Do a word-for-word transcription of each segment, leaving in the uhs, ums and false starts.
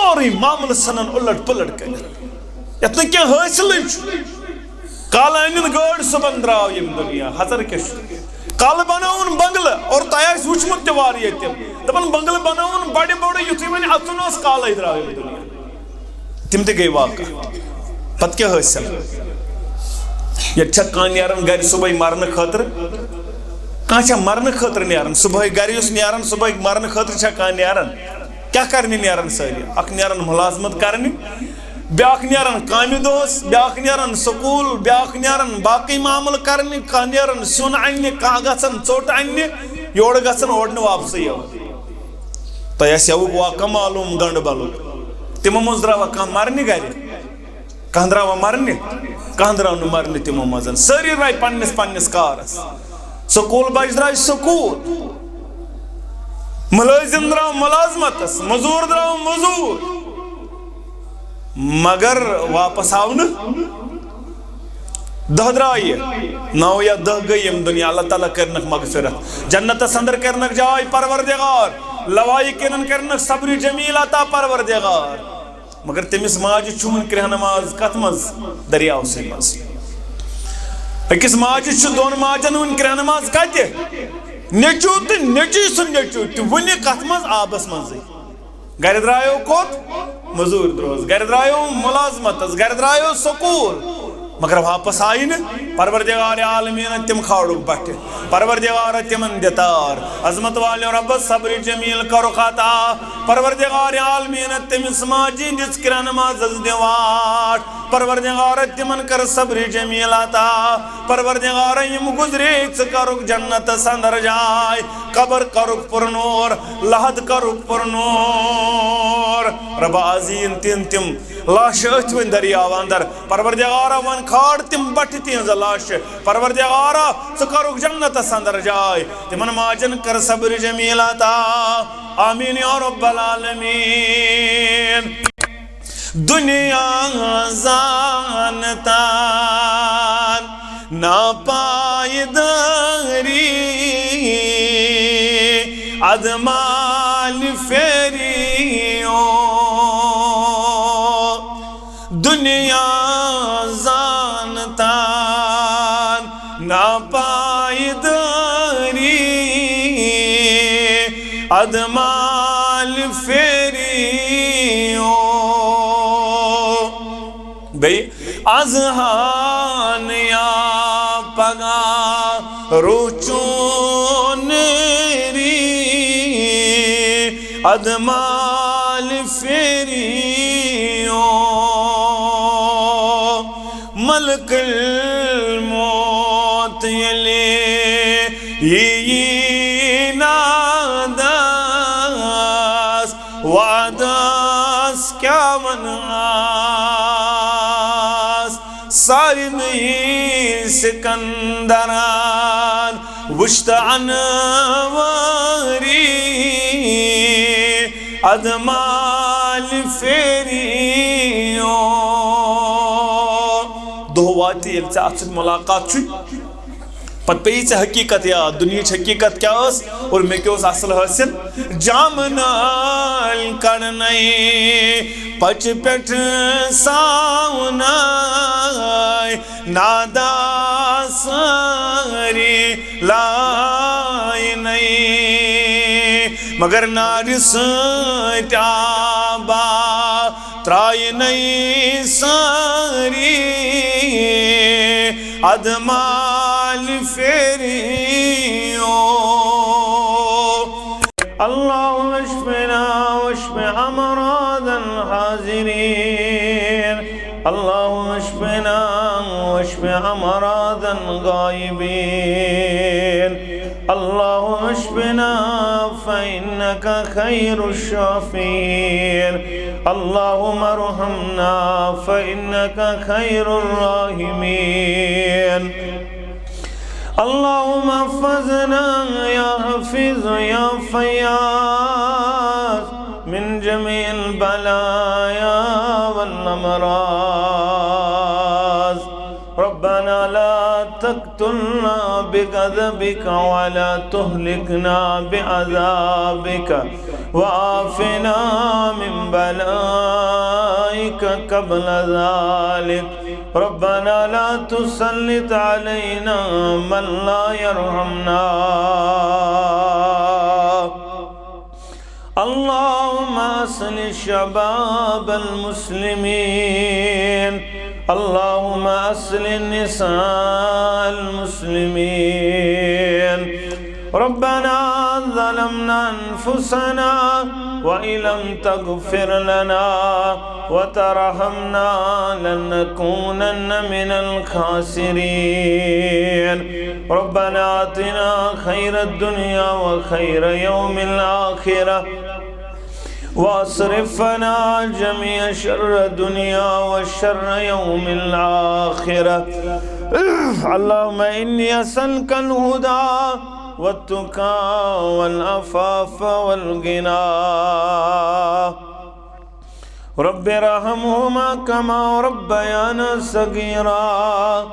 سورُے معاملہٕ ژھٕنان اُلٹ پُلٹ کٔرِتھ، یَتھ نہٕ کینٛہہ حٲصِلٕے چھُ۔ کالہٕ أنِن گٲڑۍ، صُبحن درٛاو ییٚمہِ دُنیا، ہَزر کیٛاہ چھُ؟ کالہٕ بَناوُن بنٛگلہٕ، اور تۄہہِ آسہِ وٕچھمُت تہِ واریاہ تِم، دَپان بنٛگلہٕ بَناوُن بَڑِ بوٚڑُے، یُتھُے وۄنۍ اَژُن اوس، کالَے درٛاو ییٚمہِ دُنیا۔ تِم تہِ گٔے واقع۔ پَتہٕ کیٛاہ حٲصِل؟ ییٚتہِ چھا کانٛہہ نیران گَرِ صُبحٲے مَرنہٕ خٲطرٕ؟ کانٛہہ چھا مَرنہٕ خٲطرٕ نیران؟ صُبحٲے گَرِ یُس نیران، صُبحٲے مَرنہٕ خٲطرٕ چھا کانٛہہ نیران؟ کیٛاہ کَرنہِ نیران سٲری؟ اَکھ نیران مُلازمَت کَرنہِ، بیٛاکھ نیران کامہِ دۄہَس، بیٛاکھ نیران سکوٗل، بیٛاکھ نیران باقٕے معاملہٕ کَرنہِ، کانٛہہ نیران سیُن اَننہِ، کانٛہہ گژھان ژوٚٹ اَننہِ، یورٕ گژھان، اورٕ نہٕ واپسٕے یِوان۔ تۄہہِ آسہِ یَوُک واقعہ معلوٗم گنڈبلُک۔ تِمو منٛز درٛاوا کانٛہہ مَرنہِ گَرِ؟ کانٛہہ درٛاوا مَرنہِ؟ کانٛہہ درٛاو نہٕ مَرنہِ تِمو منٛز۔ سٲری درٛاے پنٛنِس پنٛنِس کارَس۔ سکوٗل بَچہٕ درٛاے سکوٗل۔ مُلٲزِم درٛاو مُلازمَتَس، مٔزوٗر درٛاو مٔزوٗر۔ مگر واپس آو نہٕ۔ دَہ درٛایہِ، نَو یا دَہ گٔے ییٚمہِ دُنیا، اللہ تعالیٰ کٔرنَکھ مغفرت، جنتَس اندر کٔرنَکھ جاے پروردگار، لوایقینَن کٔرنَکھ صبرِ جمیل عطا پروردگار۔ مگر تٔمِس ماجہِ چھُ وُنہِ کرٛہنہٕ ماز کَتھ منٛز؟ دٔریاوسٕے منٛز۔ أکِس ماجہِ چھُ دۄن ماجَن وُنہِ کرٛہنہٕ ماز کَتہِ؟ نیٚچوٗ تہٕ نیٚچوٗ سُنٛد نیٚچوٗ تہِ وُنہِ کَتھ منٛز؟ آبَس منٛزٕے۔ گرِ درٛایو کوٚت؟ مٔزوٗرۍ دۄہَس۔ گرِ درٛایو مُلازمتَس، گرِ درٛایو سکوٗل، مگر واپس آیہِ نہٕ۔ پروردگار عالمیٖنَن تِم کھالُکھ بَٹھِ۔ پروردگارا تِمن دِ تار۔ عظمت والٮ۪و رۄبس صبرِ جمیٖل کَرُکھ عطا۔ پروردگار عالمیٖنَن تٔمِس ماجہِ دِژ کرٛہنہٕ مازَس دِ واٹھ۔ پروردگارا تِمن کر صبرِ جمیٖل عطا۔ پروردگارا یِم گُزرے ژٕ کرُکھ جنتس اندر جاے، قبر کرُکھ پُر نوٗر، لحد کرُکھ پُر نوٗر۔ ربا از یِن تِہنٛد تِم لاشہٕ أتھۍ وۄنۍ دٔریاو اندر۔ پروردگارا وۄنۍ کھار تِم بٹھِ تِہنٛزٕ لاشہٕ۔ پروردگارا ژٕ کرُکھ جنتس اندر جاے۔ تِمن ماجن کر صبرِ جمیٖل عطا۔ آمین یا رب العالمین۔ دنیا زانتان ناپائیداری، ادمال فیریو۔ دنیا زانتان ناپائیداری، ادمال فیریو۔ بیٚیہِ از ہان یا پگاہ روچون ری، ادمال فیریو۔ ملک الموت ییٚلہِ یی نادس، وعدس کیٛاہ ونہس؟ سارنٕے سکندرن وُچھ تہٕ انوٲری، ادمال فیریو۔ دۄہ واتہِ ییٚلہِ ژےٚ اتھ سۭتۍ مُلاقات چھُے، پتہٕ پیٚیہِ ژےٚ حقیٖقت یاد، دُنیہٕچ حقیٖقت کیٛاہ ٲس اور مےٚ کیٛاہ اوس اصل حٲصِل۔ جامہٕ نٲلۍ کڑنَے پچہِ پٮ۪ٹھ ساونَے، نادا سٲری لاینَے، مگر نارِ سۭتۍ آبا ترٛاینَے سٲری، ادمال فیریو۔ اللهم اشفنا واشف أمراض الحاضرين. اللهم اشفنا واشف أمراض الغائبين. اللهم اشفنا فإنك خير الشافين. اللهم ارحمنا فإنك خير الراحمين. اللهم احفظنا يا حفيظ يا فياض من جميع البلايا والأمراض. ربنا لا تقتلنا بغضبك ولا تهلكنا بعذابك وعافنا من بلائك قبل ذلك. ربنا لا تسلط علينا من لا يرحمنا. اللهم أصلح شباب المسلمين. اللهم أصلح نساء المسلمين. ربنا ظلمنا أنفسنا وإن لم تغفر لنا وترحمنا لنكونن من الخاسرين. ربنا آتنا خير الدنيا وخير يوم الآخرة، واصرف عنا جميع شر الدنيا وشر يوم الآخرة. اللهم إني أسألك الهدى والتقى والعفاف والغنى. رب ارحمهما كما ربيانا صغيرا.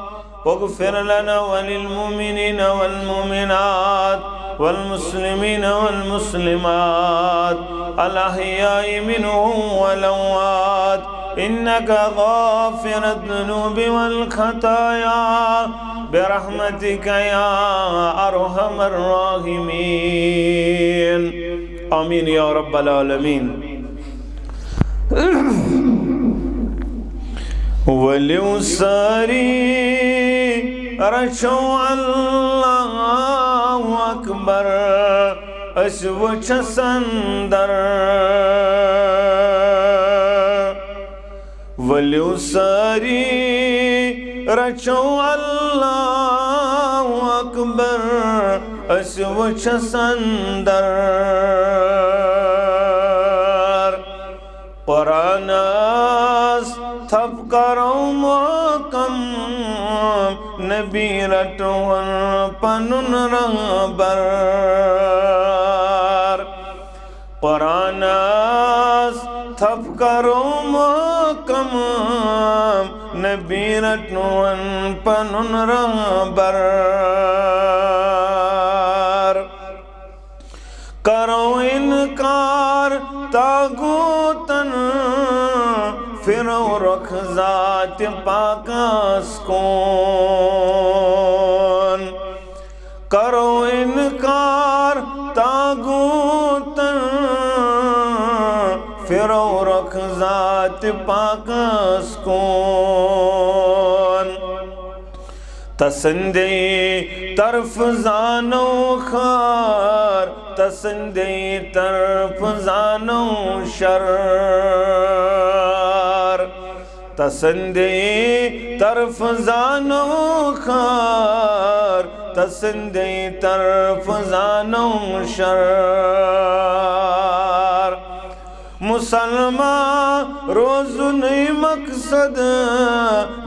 واغفر لنا وللمؤمنين والمؤمنات والمسلمين والمسلمات الأحياء منهم والأموات إنك غافر الذنوب والخطايا برحمتك يا أرحم الراحمين. آمين يا رب العالمين. ؤلِو سٲری رچھو اللہ اکبر، أسۍ وٕچھس اندر۔ ؤلِو سٲری رچھو اللہ اکبر، أسۍ وٕچھس اندر۔ قرآنس تھپھ کرو محکم، نبی رٹون پنن رہبر۔ قرآنس تھپھ کرو محکم، نبی رٹون پنن رہبر۔ کرو انکار طاغوتن، پھرو رخ ذات پاکس کُن۔ کرو انکار طاغوتن، پھرو رخ ذات پاکس کُن۔ تسندے طرف زانو خار، تسندے طرف زانو شر۔ تسندے طرف زانو خار، تسندے طرف زانو شر۔ مسلمان روزنٕے مقصد،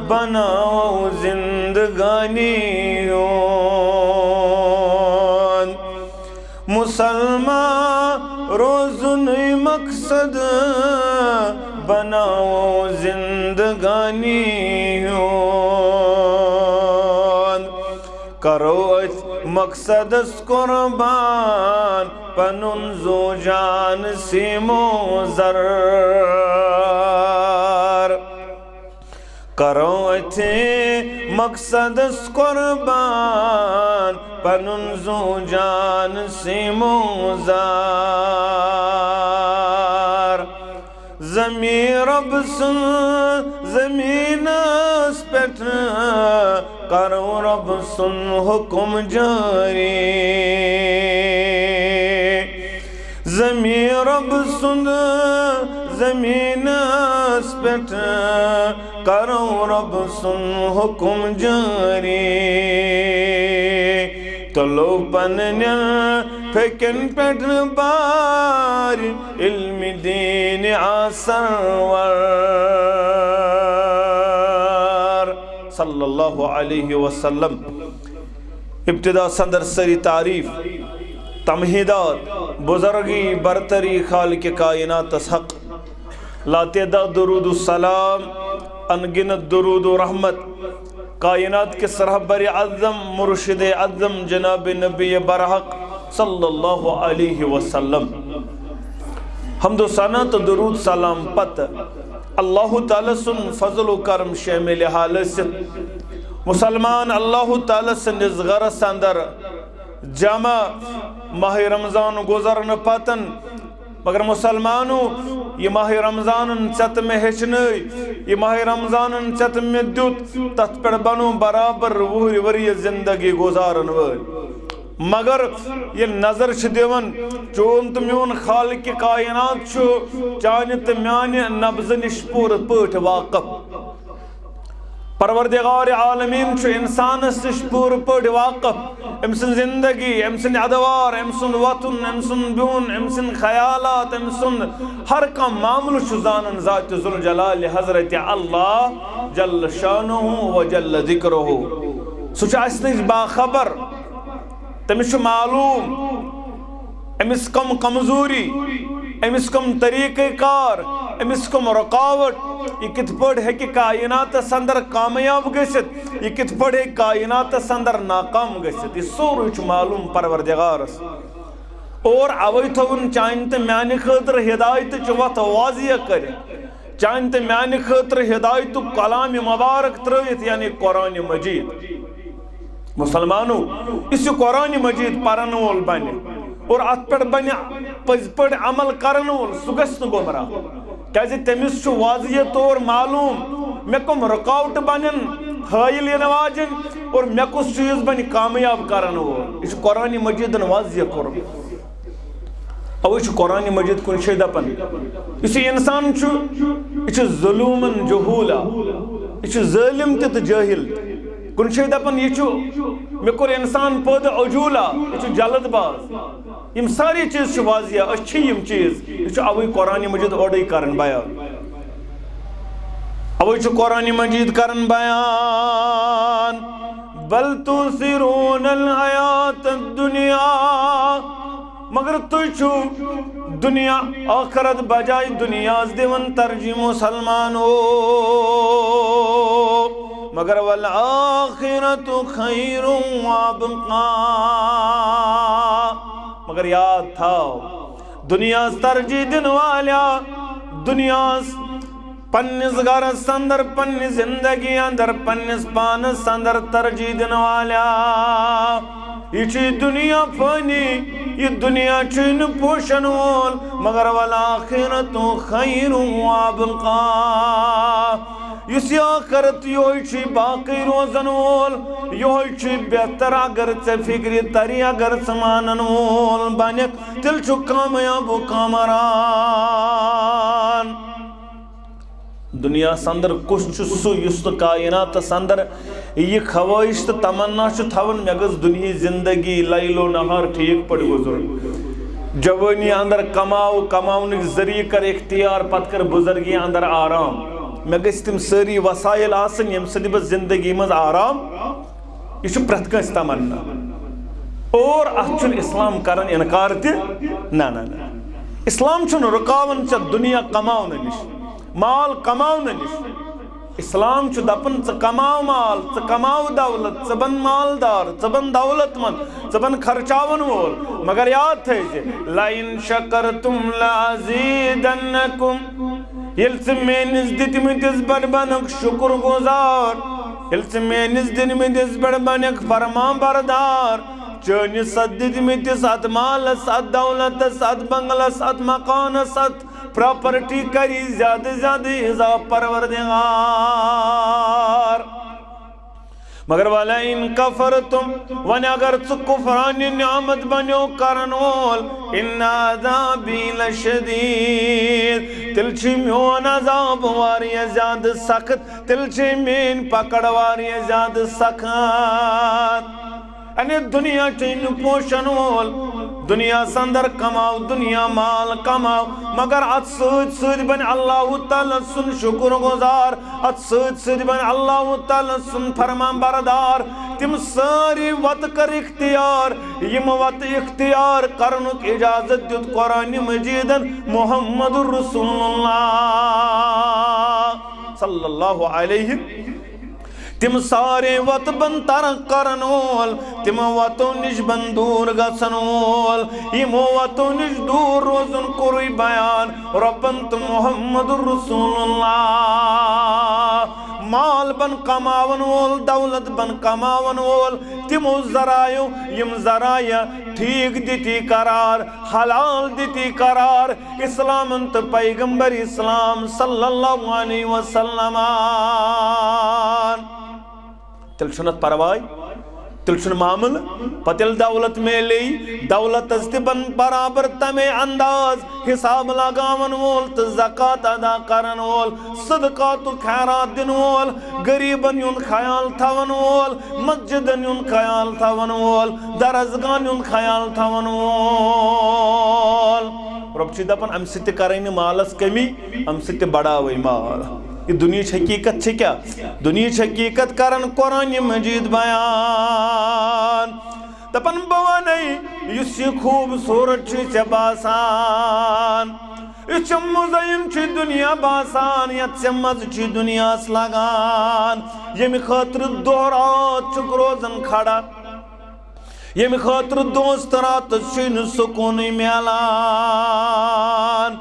بناوو زندگانی ہُنٛد۔ مسلمان روزنٕے مقصد، بناوو زندگانی ہُنٛد۔ کرو أتھۍ مقصدس قربان، پنُن زُو جان سیمو زر۔ کرو أتھۍ مقصدس قربان، پنُن زُو جان سیمو زر۔ زمین رب سُنٛد زمینس پٮ۪ٹھ، کرو رب سُنٛد حکم جٲری۔ زمین رب سُنٛد زمینس پٮ۪ٹھ، کرو رب سُنٛد حکم جٲری۔ تُلو پننٮ۪ن پھیٚکٮ۪ن پٮ۪ٹھ بار، علم دین آسن ور۔ صلی اللہ علیہ وسلم۔ ابتدا سندر سری تعریف، تمہیدات، بزرگی، برتری خالق کائناتس حق۔ لاتعداد درود و سلام، ان گنت درود و رحمت، کائنات کِس رہبر اعظم، مرشد اعظم جناب نبی برحق صلی اللہ علیہ وسلم۔ حمد و ثنا تہٕ درود سلام پتہٕ اللہ تعالیٰ سُنٛد فضل و کرم شامل حال ٲسِتھ، مسلمان اللہ تعالیٰ سٕنٛدِس گرس اندر جمع ماہ رمضان گزرنہٕ پتن۔ مگر مسلمانو، یہِ ماہ رمضانن ژےٚ تہٕ مےٚ ہیٚچھنٲے، یہِ ماہ رمضانن ژےٚ تہٕ مےٚ دیُت، تتھ پٮ۪ٹھ بنو برابر وُہرِ ؤریہِ زندگی گزارن وٲلۍ۔ مگر ییٚلہِ نظر چھِ دِوان، چون تہٕ میون خالق کائنات چھُ چانہِ تہٕ میانہِ نبضہٕ نِش پوٗرٕ پٲٹھۍ واقف۔ پروردگار عالمین چھُ انسانس نِش پوٗرٕ پٲٹھۍ واقف۔ أمۍ سٕنٛز زندگی، أمۍ سٕنٛدۍ ادوار، أمۍ سُنٛد وۄتھُن، أمۍ سُنٛد بِہُن، أمۍ سٕنٛدۍ خیالات، أمۍ سُنٛد ہر کانٛہہ معاملہٕ چھُ زانان ذات ذوالجلال حضرت اللہ جل شانہ و جل ذکرہ۔ سُہ چھُ اَسہِ نِش باخبر۔ تٔمِس چھُ معلوم أمِس کم کمزوری، أمِس کم طریقہ کار، أمِس کم رکاوٹ، یہِ کِتھ پٲٹھۍ ہیٚکہِ کائناتس اندر کامیاب گٔژھِتھ، یہِ کِتھ پٲٹھۍ ہیٚکہِ کائناتس اندر ناکام گٔژھِتھ، یہِ سورُے چھُ معلوم پروردگارس۔ اور اوے تھٲوٕن چانہِ تہٕ میانہِ خٲطرٕ ہدایتٕچ وتھ واضح کٔرِتھ، چانہِ تہٕ میانہِ خٲطرٕ ہدایتُک کلام مبارک ترٲوِتھ، یعنی قرآن مجید۔ مسلمانو، یُس یہِ قرآن مجید پرن وول بنہِ اور اتھ پٮ۪ٹھ بنہِ پٔزۍ پٲٹھۍ عمل کرن وول، سُہ گژھِ نہٕ گمراہ۔ کیازِ تٔمِس چھُ واضح طور معلوم مےٚ کم رکاوٹہٕ بنن حٲیل ینہٕ واجٮ۪ن اور مےٚ کُس چیز بنہِ کامیاب کرن وول۔ یہِ چھُ قرآن مجیدن واضح کوٚرمُت۔ اوے چھُ قرآن مجید کُنہِ جایہِ دپان، یُس یہِ انسان چھُ، یہِ چھُ ظلومن جہولا، یہِ چھُ ظٲلم تہِ تہٕ جٲہل تہِ۔ کُنہِ جایہِ دپان، یہِ چھُ، مےٚ کوٚر انسان پٲدٕ عجولا، یہِ چھُ جلد باز۔ یِم سارے چیٖز چھِ واضح، أسۍ چھِ یِم چیٖز۔ یہِ چھُ اوے قرآن مجید اورے کران بیان۔ اوے چھُ قرآن مجید کران بیان، بل تؤثرون الحیات الدنیا، مگر تُہۍ چھِو دنیا، ٲخرت بجایہِ دنیاہس دِوان ترجیح، مسلمانو۔ مگر والآخرۃ خیر وابقیٰ، مگر یاد تھاو، دنیاہس ترجیح دِنہٕ والیا، دنیاہس پننِس گرس اندر، پننہِ زندگی اندر، پننِس پانس اندر ترجیح دِنہٕ والیا، یہِ چھُ دنیا فانی، یہِ دنیا چھُے نہٕ پوشن وول، مگر والآخرۃ خیر وابقیٰ، یُس یہِ ٲخرت، یِہوٚے چھُے باقٕے روزن وول، یِہوٚے چھُے بہتر۔ اگر ژےٚ فکرِ تری، اگر ژٕ مانن وول بنکھ، تیٚلہِ چھُ کامیاب و کامران۔ دنیاہس اندر کُس چھُ سُہ، یُس نہٕ کائناتس اندر یہِ خواہش تہٕ تمنا چھُ تھاوان، مےٚ گٔژھ دُنیہٕچ زندگی لیل و نہار ٹھیٖک پٲٹھۍ گُزرُن۔ جوٲنی اندر کماو، کماونٕکۍ ذٔریعہٕ کر اختیار، پتہٕ کر بُزرگی اندر آرام۔ مےٚ گٔژھۍ تِم سٲری وسائل آسٕنۍ، ییٚمہِ سۭتۍ بہٕ زندگی منٛز آرام۔ یہِ چھُ پرٛٮ۪تھ کٲنٛسہِ تمنا۔ اور اتھ چھُنہٕ اسلام کران انکار تہِ۔ نہ، نہ، نہ۔ اسلام چھُنہٕ رُکاوان ژےٚ دُنیا کماونہٕ نِش، مال کماونہٕ نِش۔ اسلام چھُ دپان، ژٕ کماو مال، ژٕ کماو دولت، ژٕ بن مالدار، ژٕ بن دولت مند، ژٕ بن خرچاون وول۔ مگر یاد تھٲیزِ، لَئِن شَکَرْتُمْ لَأَزِیدَنَّکُمْ۔ ییٚلہِ ژٕ میٲنِس دِتمٕتِس بڑبنُک شُکر گُزار، ییٚلہِ ژٕ میٲنِس دِتمٕتِس بڑبنُک فرمان بردار، چٲنِس اتھ دِتمٕتِس اتھ مالس، اتھ دولتس، اتھ بنگلس، اتھ مکانس، اتھ پراپرٹی کری زیادٕ زیادٕ اضافہٕ، پروردگار۔ مگر وَلَئِن کَفَرْتُمْ، وۄنۍ اگر ژٕ کفرانِ نعمت بنیو کرن وول، اِنَّ عَذَابِی لَشَدِیٖد، تیٚلہِ چھُ میون عذاب واریاہ زیادٕ سخت، تیٚلہِ چھِ میٲنۍ پکڑ واریاہ زیادٕ سخت۔ یعنی دنیا چھُے نہٕ پوشن وول، دنیاہس اندر کماو، دنیا مال کماو، مگر اتھ سۭتۍ سۭتۍ بن اللہ تعالیٰ سُنٛد شُکر گُزار، اتھ سۭتۍ سۭتۍ بن اللہ تعالیٰ سُنٛد فرمان بردار۔ تِم سٲری وتہٕ کر اختیار، یِم وتہٕ اختیار کرنُک اجازت دیُت قرآن مجیدن محمد رسول اللہ صلی اللہ علیہ۔ تِم سارے وتہٕ بن ترک کرن وول، تِمو وتو نِش بن دوٗر گژھن وول، یِمو وتو نِش دوٗر روزُن کوٚرُے بیان رۄبن تہٕ محمد رسول اللہ۔ مال بن کماون وول، دولت بن کماون وول، تِمو ذرایو، یِم ذرایع ٹھیک دِتی قرار، حلال دِتی قرار، اسلامن تہٕ پیغمبر اسلام صلی اللہ علیہ وسلم۔ تیٚلہِ چھُنہٕ اَتھ پرواے، تیٚلہِ چھُنہٕ معاملہٕ۔ پتہٕ ییٚلہِ دولت میلے، دولتس تہِ بن برابر تمے انداز، حساب لگاون وول تہٕ زکوٰۃ ادا کرن وول، صدقات و خیرات دِنہٕ وول، غریبن ہُنٛد خیال تھاون وول، مسجدن ہُنٛد خیال تھاون وول، درسگاہن ہُنٛد خیال تھاون وول۔ رۄب چھُ دپان، امہِ سۭتۍ تہِ کرے نہٕ مالس کمی، امہِ سۭتۍ تہِ بڑاوے مال۔ یہِ دُنیہٕچ حقیقت چھِ کیٛاہ؟ دُنیہٕچ حقیقت کرن قرآن مجید بیان۔ دپان، بہٕ ونے، یُس یہِ خوٗبصوٗرت چھُے ژےٚ باسان، یُس ژےٚ مُزین چھُے دُنیا باسان، یتھ ژےٚ مزٕ چھُے دُنیاہس لگان، ییٚمہِ خٲطرٕ دۄہ راتھ چھُکھ روزان کھڑا، ییٚمہِ خٲطرٕ دۄہس تہٕ راتس چھُے نہٕ سکوٗنٕے میلان،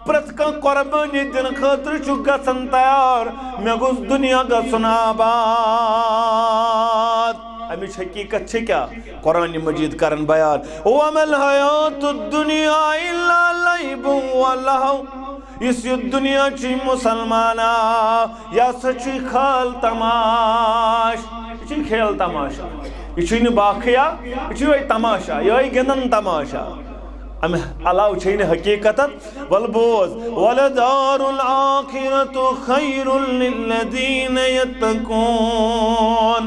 پرٛٮ۪تھ کانٛہہ قۄربٲنی دِنہٕ خٲطرٕ چھُ گژھان تیار، مےٚ گوٚژھ دُنیا گژھُن آباد۔ امِچ حقیقت چھِ کیٛاہ؟ قرآن مجید کرن بیان، وما الحیات الدنیا الا لعب و لہو۔ یُس یہِ دُنیا چھُ مسلمانا، یہِ ہسا چھُ خیال تماش، یہِ چھُ کھیل تماشا، یہِ چھُ نہٕ باقٕے، یہِ چھُ یِہوٚے تماشا، یِہوٚے گِنٛدن تماشا۔ امہِ علاوٕ چھے نہٕ حقیقتن۔ ول بوز، ولدار الآخرة خیر للذین یتقون۔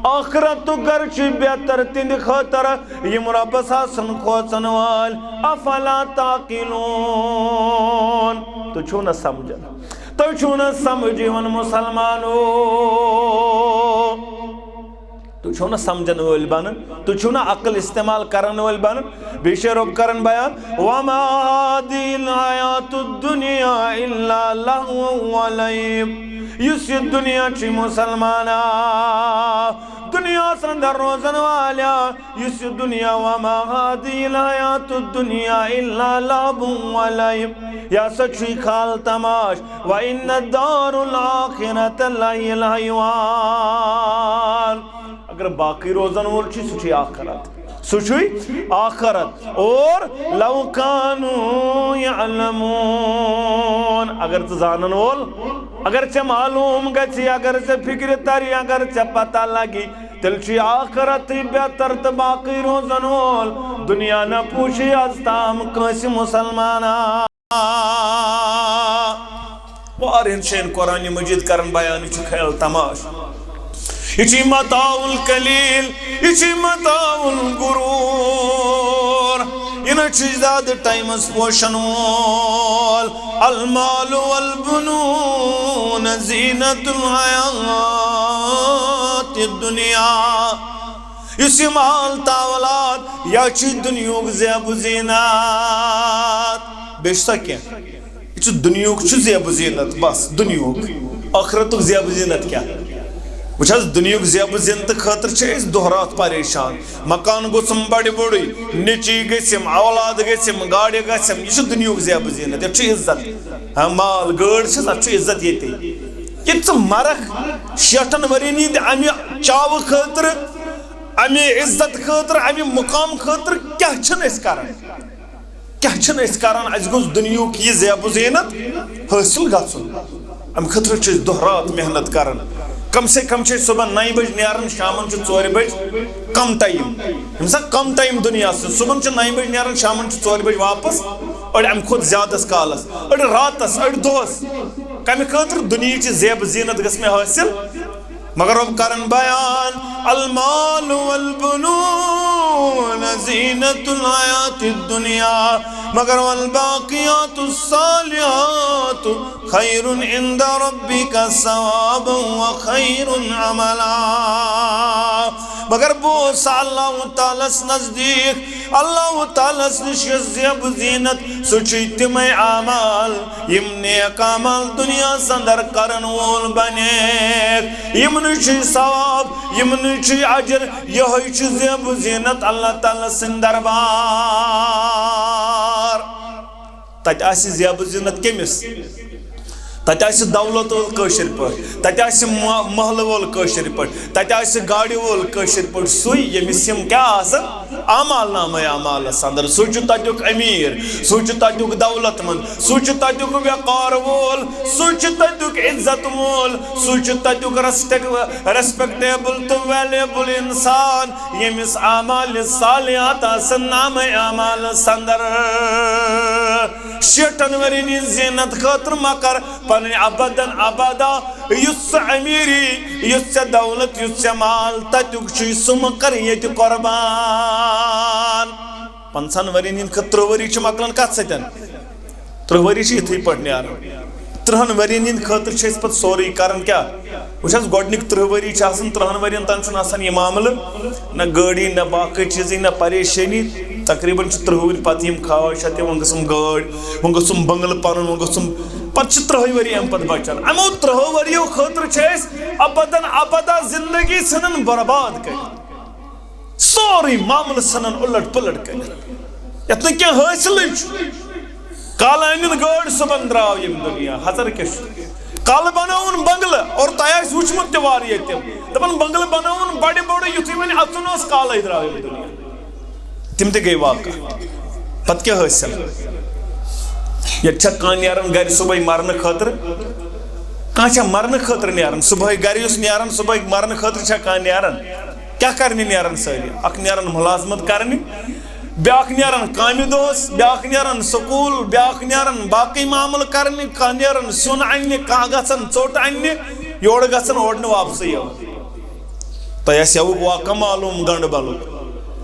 آخرتُک گرٕ چھُ بہتر تِہنٛدِ خٲطرٕ یِم رۄبس آسن کھوژن وٲلۍ۔ افلا تعقلون۔ تُہۍ چھِو نہ سمجھان؟ تُہۍ چھِو نہ سمجھ یِوان مسلمانو؟ تُہۍ چھِو نہ سمجھن وٲلۍ بنان؟ تُہۍ چھِو نہ عقل استعمال کرن وٲلۍ بنان؟ بیٚیہِ چھِ رۄب کران بیان، وما هذه الحیات الدنیا الا لہو و لعب۔ یُس یہِ دُنیا چھُ مسلمانا، دُنیاہس اندر روزن والیا، یُس یہِ دُنیا، وما هذه الحیات الدنیا الا لعب و لعب، یہِ ہسا چھُے خیال تماش، وان الدار الآخرة لہی الحیوان۔ اگر باقٕے روزن وول چھُ، سُہ چھُے آخرت، سُہ چھُے آخرت۔ اور لو کانوا یعلمون، اگر ژٕ زانن وول، اگر ژےٚ معلوم گژھِ، اگر ژےٚ فکرِ ترِ، اگر ژےٚ پتہ لگہِ، تیٚلہِ چھُ یہِ آخرتٕے بہتر تہٕ باقٕے روزن وول دُنیا نہ پوٗچھے از تام کٲنٛسہِ مسلمانہ۔ واریاہن جاین قرآن مجید کران بیان، یہِ چھُ خیال تماش، یہِ چھُ متاع القلیل، یہِ چھُ متاع الغرور، یہِ نہ چھُ زیادٕ ٹایمس پوشن وول۔ المال والبنون زینت الحیات الدنیا۔ یُس یہِ مال تہٕ اولاد، یہِ چھُ دُنیہُک زیب و زینت۔ بیٚیہِ چھُ سا کینٛہہ؟ یہِ چھُ دُنیہُک، چھُ زیب و زینت، بس دُنیہُک۔ ٲخرتُک زیب و زینت کیٛاہ؟ وٕچھ حظ، دُنیہُک زیب و زینتہٕ خٲطرٕ چھِ أسۍ دۄہ راتھ پریشان۔ مکان گوٚژھُم بڑِ بوٚڑُے، نیٚچی گٔژھِم، اولاد گٔژھِم، گاڑِ گژھِم، یہِ چھُ دُنیہُک زیب و زینت، یَتھ چھُ عزت۔ ہاں، مال، گٲڑۍ چھِس، اَتھ چھُ عزت ییٚتے۔ ییٚتہِ ژٕ مرکھ شیٹھن ؤرین ہِنٛدِ اَمہِ چاوٕ خٲطرٕ، اَمہِ عزت خٲطرٕ، اَمہِ مُقام خٲطرٕ کیٛاہ چھِنہٕ أسۍ کران؟ کیٛاہ چھِنہٕ أسۍ کران؟ اَسہِ گوٚژھ دُنیہُک یہِ زیب و زینت حٲصِل گژھُن۔ اَمہِ خٲطرٕ چھِ أسۍ دۄہ راتھ محنت کران۔ کم سے کم چھِ أسۍ صُبحن نَیہِ بجہِ نیران، شامن چھُ ژورِ بجہِ کم ٹایم۔ ییٚمہِ ساتہٕ کم ٹایم دُنیاہس چھُ، صُبحن چھُ نَیہِ بجہِ نیران، شامن چھُ ژورِ بجہِ واپس، أڑۍ اَمہِ کھۄتہٕ زیادس کالس، أڑۍ راتس، أڑۍ دۄہس۔ کمہِ خٲطرٕ؟ دُنیہٕچ زیب و زینت گژھِ مےٚ حٲصِل۔ مگر رۄب کرن بیان، المال والبنون زینت الحیات الدنیا، مگر والباقیات الصالحات خیر عند ربک ثوابا و خیر عملا۔ مگر بہٕ اوسا اللہ تعالیٰ ہس نزدیٖک، اللہ تعالیٰ ہس نِش یۄس زیب و زینت، سُہ چھُ تِمے اعمال، یِم نیک اعمال دُنیاہس اندر کرن وول بنیکھ۔ یِمنٕے چھُ ثواب، یِمنٕے چھُ اجر، یِہوٚے چھُ زیب و زینت اللہ تعالیٰ سٕنٛدِ دربار۔ تتہِ آسہِ زیب و زینت کٔمِس؟ تتہِ آسہِ دولت وول کٲشِر پٲٹھۍ، تتہِ آسہِ مہ-، محلہٕ وول کٲشِر پٲٹھۍ، تتہِ آسہِ گاڑِ وول کٲشِر پٲٹھۍ، سُے ییٚمِس یِم کیٛاہ آسن؟ اعمال نامے اعمالس اندر۔ سُہ چھُ تتیُک امیر، سُہ چھُ تتیُک دولت مند، سُہ چھُ تتیُک وقار وول، سُہ چھُ تتیُک عزت وول، سُہ چھُ تتیُک ریسپیکٹیبل تہٕ ویلیبل انسان، ییٚمِس اعمال صالحات آسن نامے اعمالس اندر۔ شیٹھن ؤرین ہٕنٛز زینت خٲطرٕ مہ کر پنٕنۍ ابدن ابدا، یُس ژےٚ امیری، یُس ژےٚ دولت، یُس ژےٚ مال، تتیُک چھُے، سُہ مہ کر ییٚتہِ قربان۔ پنٛژاہن ؤرین ہٕنٛدۍ خٲطرٕ، ترٕٛہ ؤری چھِ مۄکلان کتھ سۭتۍ؟ ترٕٛہ ؤری چھِ یِتھٕے پٲٹھۍ نیران۔ ترٕٛہن ؤرین ہٕنٛدۍ خٲطرٕ چھِ أسۍ پتہٕ سورُے کران کیٛاہ؟ وٕچھ حظ، گۄڈٕنِکۍ ترٕٛہ ؤری چھِ آسان، ترٕٛہن ؤرین تام چھُنہٕ آسان یہِ معاملہٕ، نہ گٲڑی، نہ باقٕے چیٖزٕے، نہ پریشٲنی۔ تقریباً چھِ ترٕٛہ ؤری پتہٕ یِم خواہشات، وۄنۍ گٔژھٕم گٲڑۍ، وۄنۍ گوٚژھُم بنگلہٕ پنُن، وۄنۍ گوٚژھُم، پتہٕ چھِ ترٕٛہے ؤری امہِ پتہٕ بچان۔ یِمو ترٕٛہو ؤریو خٲطرٕ چھِ أسۍ ابدن ابدا زندگی ژھٕنان برباد کٔرِتھ۔ سورُے معاملہٕ ژھٕنان اُلٹ پُلٹ کٔرِتھ، یَتھ نہٕ کینٛہہ حٲصِلٕے چھُ۔ کالہٕ أنِن گٲڑۍ، صُبحن درٛاو ییٚمہِ دُنیا۔ ہَزر کیٛاہ چھُ؟ کالہٕ بَنٲوٕن بنٛگلہٕ، اور تۄہہِ آسہِ وٕچھمُت تہِ واریاہ تِم۔ دَپان، بنٛگلہٕ بَنٲوٕن بَڑِ بوٚڑ، یُتھُے وۄنۍ اَژُن اوس، کالَے درٛاو ییٚمہِ دُنیا۔ تِم تہِ گٔے واقع۔ پَتہٕ کیٛاہ حٲصِل؟ ییٚتہِ چھا کانٛہہ نیران گَرِ صُبحٲے مَرنہٕ خٲطرٕ؟ کانٛہہ چھا مَرنہٕ خٲطرٕ نیران؟ صُبحٲے گَرِ یُس نیران، صُبحٲے مَرنہٕ خٲطرٕ چھا کانٛہہ نیران؟ کیٛاہ کرنہِ نیران سٲری؟ اکھ نیران مُلازمت کرنہِ، بیٛاکھ نیران کامہِ دۄہس، بیٛاکھ نیران سکوٗل، بیٛاکھ نیران باقٕے معاملہٕ کرنہِ، کانٛہہ نیران سیُن اننہِ، کانٛہہ گژھان ژوٚٹ اننہِ، یورٕ گژھان اورٕ نہٕ واپسٕے یِوان۔ تۄہہِ آسہِ یَوُک واقعہ معلوٗم گنڈبلُک۔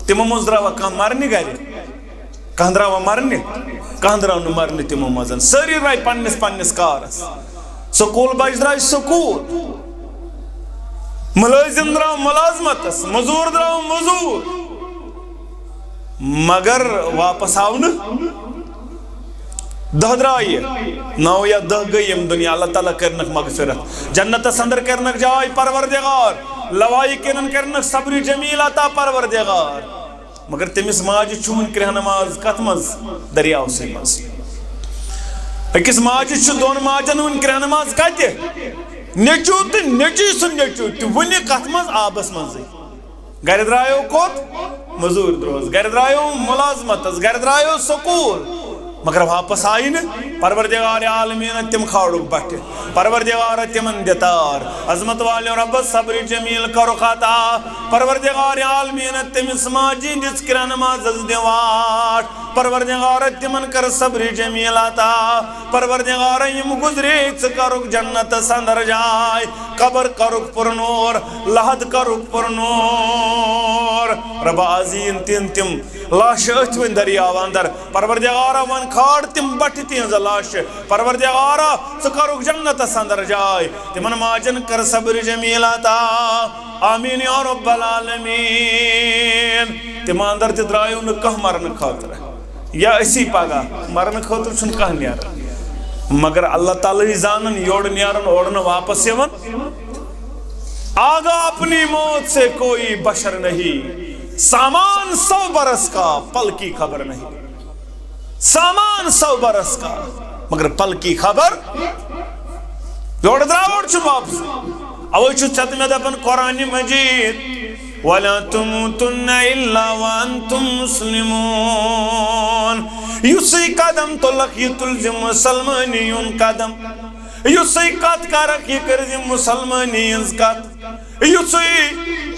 تِمو منٛز درٛاوا کانٛہہ مرنہِ گرِ؟ کانٛہہ درٛاوا مرنہِ؟ کانٛہہ درٛاو نہٕ مرنہِ تِمو منٛز۔ سٲری درٛاے پننِس پننِس کارس۔ سکوٗل بچہِ درٛاے سکوٗل، مُلٲزِم درٛاو مُلٲزمتس، مٔزوٗر درٛاو مٔزوٗر، مگر واپس آو نہٕ۔ دَہ درٛایہِ، نَو یا دَہ گٔے ییٚمہِ دُنیا، اللہ تعالیٰ کٔرنَکھ مغفرت، جنتس اندر کٔرنَکھ جاے پروردگار، لوایہِ کِنن کٔرنَکھ صبرِ جمیل عطا پروردگار۔ مگر تٔمِس ماجہِ چھُ وُنہِ کرٛہنہٕ ماز کتھ منٛز؟ دٔریاوسٕے منٛز۔ أکِس ماجہِ چھُ دۄن ماجن وُنہِ کرٛہنہٕ ماز کتہِ؟ نیٚچوٗ تہٕ نیٚچوٗ سُنٛد نیٚچوٗ تہِ وُنہِ کتھ منٛز؟ آبس منٛزٕے۔ گرِ درٛایو کوٚت؟ مٔزوٗرۍ دۄہس۔ گرِ درٛایو مُلازمتس، گرِ درٛایو سکوٗل، مگر واپس آیہِ نہٕ۔ پروردگار عالمیٖنن تِم کھالُکھ بٹھِ۔ پروردگار تِمن دِ تار۔ عظمت والٮ۪و رۄبس صبرِ جمیٖل کَرُکھ عطا۔ پروردگار عالمیٖنن تٔمِس ماجہِ دِژ کرٛہنہٕ مازس دِ واٹھ۔ پروردگار تِمن کر صبرِ جمیٖل عطا۔ پروردگار یِم گُزرے ژٕ کَرُکھ جنتس اندر جاے۔ قبر کَرُکھ پُر نوٗر، لحد کَرُکھ پُر نوٗر۔ رۄبا، از یِن تِہنٛدۍ تِم لاشہٕ أتھۍ وۄنۍ دٔریاو اندر۔ پروردگارا، وۄنۍ کھار تِم بٹھِ تِہنٛزٕ لاشہٕ۔ پروردگارا، ژٕ کَرُکھ جنتس اندر جاے۔ تِمن ماجن کر صبرِ جمیٖل عطا۔ آمیٖن یا رب العالمیٖن۔ تِم اندر تہِ درٛایو نہٕ کانٛہہ مرنہٕ خٲطرٕ۔ یا أسی پگاہ مرنہٕ خٲطرٕ چھُنہٕ کانٛہہ نیران۔ مگر اللہ تعالیٰ ہٕے زانن یورٕ نیران، اورٕ نہٕ واپس یِوان۔ آگاہ اپنی موت سے کوئی بشر نہیں، سامان سو برس کا پل کی خبر نہیں۔ سامان سو برس کا، مگر پل کی خبر۔ یورٕ درٛاو، اورٕ چھُنہٕ واپس۔ اوے چھُ ژےٚ تہٕ مےٚ دپان قرآنِ مجیٖد، ولا تموتن الا وانتم مسلمون۔ یُسٕے قدم تُلکھ، یہِ تُلزِ مُسلمٲنی ہُنٛد قدم۔ یُسٕے کتھ کرکھ، یہِ کٔرزِ مُسلمٲنی ہٕنٛز کتھ۔ یُسٕے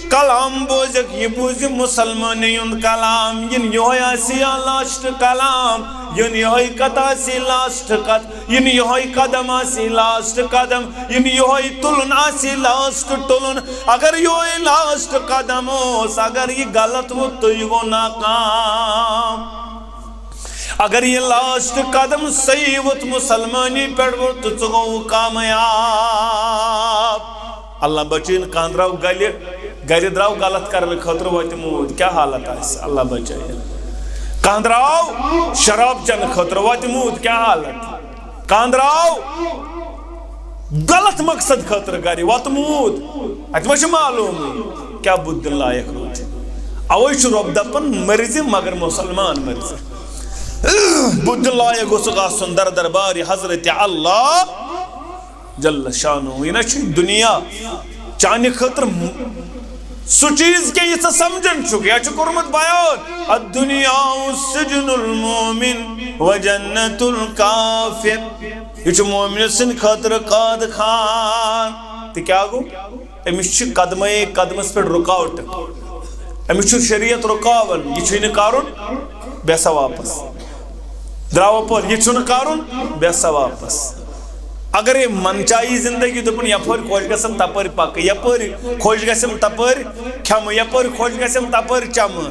کلام بوزکھ، یہِ بوزِ مُسلمٲنی ہُنٛد کلام۔ یِنہٕ یِہوٚے آسہِ یا لاسٹ کلام، یِنہٕ یِہوٚے کتھ آسہِ لاسٹ کتھ، یِنہٕ یِہوٚے قدم آسہِ لاسٹ قدم، یِنہٕ یِہوٚے تُلُن آسہِ لاسٹ تُلُن۔ اگر یِہوٚے لاسٹ قدم اوس، اگر یہِ غلط ووٚت تہٕ یہِ گوٚو ناکام۔ اگر یہِ لاسٹ قدم صحیح ووٚتھ، مُسلمٲنی پٮ۪ٹھ ووٚتھ، تہٕ ژٕ گوٚوُکھ کامیاب۔ اللہ بچٲیِن، کانٛہہ درٛاو گلہِ، گرِ درٛاو غلط کرنہٕ خٲطرٕ وتہِ موٗد، کیٛاہ حالت آسہِ؟ اللہ بچٲیِن۔ کانٛہہ درٛاو شراب چٮ۪نہٕ خٲطرٕ وتہِ موٗد، کیٛاہ حالت؟ کانٛہہ درٛاو غلط مقصد خٲطرٕ گرِ وتہِ موٗد، اتہِ ما چھُ معلومٕے کیٛاہ بُدھ دِنہٕ لایق روٗد۔ اوے چھُ رۄب دپان، مرزِ مگر مسلمان مرزِ۔ بُدھ دِنہٕ لایق گوٚژھُکھ آسُن در دربارِ حضرت اللہ جل شانہ۔ یہِ نہ چھُ دُنیا چانہِ خٲطرٕ م-، سُہ چیٖز کینٛہہ یہِ ژٕ سمجھان چھُکھ۔ یا چھُ کوٚرمُت بیان، الدنیا سجن المؤمن و جنت الکافر۔ یہِ چھُ مومنہٕ سٕنٛدِ خٲطرٕ قٲد خان۔ تہٕ کیٛاہ گوٚو؟ أمِس چھِ قدمے قدمس پٮ۪ٹھ رُکاوٹ۔ أمِس چھُ شریعت رُکاوان، یہِ چھُے نہٕ کرُن، بیٚہہ سا واپس۔ درٛاو اپٲرۍ، یہِ چھُنہٕ کرُن، بیٚہہ سا واپس۔ اگر یہِ منچایی زندگی دوٚپُن، یپٲرۍ خۄش گژھم تپٲرۍ پکہٕ، یپٲرۍ خۄش گژھم تپٲرۍ کھٮ۪مہٕ، یپٲرۍ خۄش گژھم تپٲرۍ چمہٕ،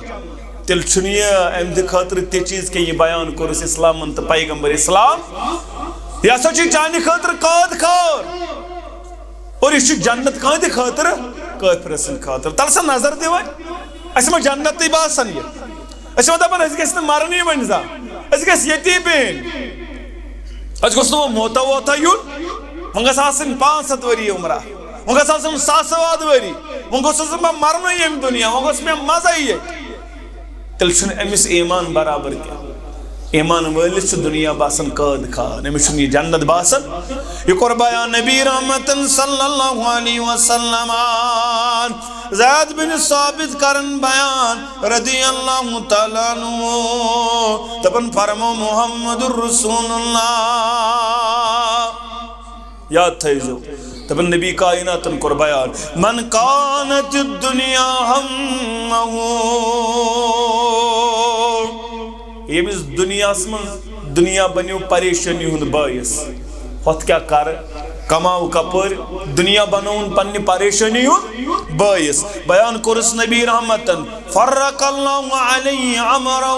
تیٚلہِ چھُنہٕ یہِ أمۍ دِ خٲطرٕ تہِ چیٖز کینٛہہ۔ یہِ بیان کوٚرُس اسلامن تہٕ پیغمبر اسلام، یہِ ہسا چھُ چانہِ خٲطرٕ قٲد خان۔ اور یہِ چھُ جنت کانٛہہ تہِ خٲطرٕ، کٲفرٕ سٕنٛدِ خٲطرٕ۔ تَلہٕ سا نظر دِوان، اَسہِ ما جنتٕے باسان یہِ؟ أسۍ ما دَپان، اَسہِ گژھِ نہٕ مَرنٕے وۄنۍ زانٛہہ، اَسہِ گژھِ ییٚتی بیٚہِن، اَسہِ گوٚژھ نہٕ وۄنۍ موتہ ووتہ یُن، وۄنۍ گژھِ آسٕنۍ پانٛژھ ہَتھ ؤری عمرہ، وۄنۍ گژھِ آسُن ساسہٕ واد ؤری، وۄنۍ گوٚژھُس نہٕ بہٕ مَرنُے ییٚمہِ دُنیا، وۄنۍ گوٚژھ مےٚ مَزَے ییٚتہِ۔ تیٚلہِ چھُنہٕ أمِس ایمان برابر کینٛہہ۔ ایمان وٲلِس چھُ دُنیا باسان قٲد خان، أمِس چھُنہٕ یہِ جنت باسان۔ یہِ کوٚر بیان نبی رحمتن صلی اللہ علیہ وسلم۔ زید بن ثابت کرن بیان رضی اللہ تعالیٰ عنہ، دپان فرمو محمد رسول اللہ۔ یاد تھٲیزیو، دپان نبی کائناتن کوٚر بیان، من کانت الدنیا ہمہ، ییٚمِس دُنیاہس منٛز دُنیا بنیو پریشٲنی ہُنٛد بٲعث، ہۄتھ کیٛاہ کر، کماو کپٲرۍ، دُنیا بنووُن پننہِ پریشٲنی ہُنٛد بٲعث۔ بیان کوٚرُس نبی رحمتن، فرق اللہ علیہ امرہ،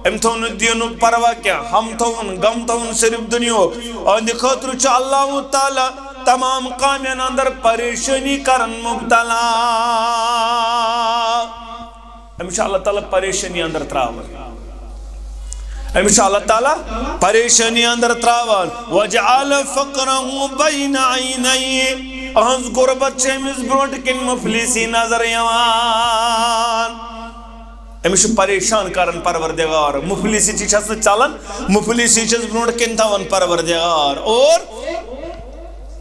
أمۍ تھوٚو نہٕ دیٖنُک پرواہ کینٛہہ، ہم تھوٚوُن، غم تھوٚوُن صرف دُنیاہُک۔ أہنٛدِ خٲطرٕ چھُ اللہ تعالیٰ تمام کامٮ۪ن اندر پریشٲنی کران مبتلا۔ أمِس چھُ اللہ تعالیٰ پریشٲنی اندر تراوان۔ أمِس چھُ اللہ تعالیٰ پریشٲنی اندر تراوان۔ وجعل فقرہ بین عینیہ۔ أہنٛز غربت چھِ أمِس برونٛٹھ کِنۍ مفلسی نظر یِوان۔ أمِس چھُ پریشان کران پروردگار۔ مفلسی چھِ چھس نہٕ ژلان، مفلسی چھس برونٛٹھ کِنۍ تھاوان پروردگار۔ اور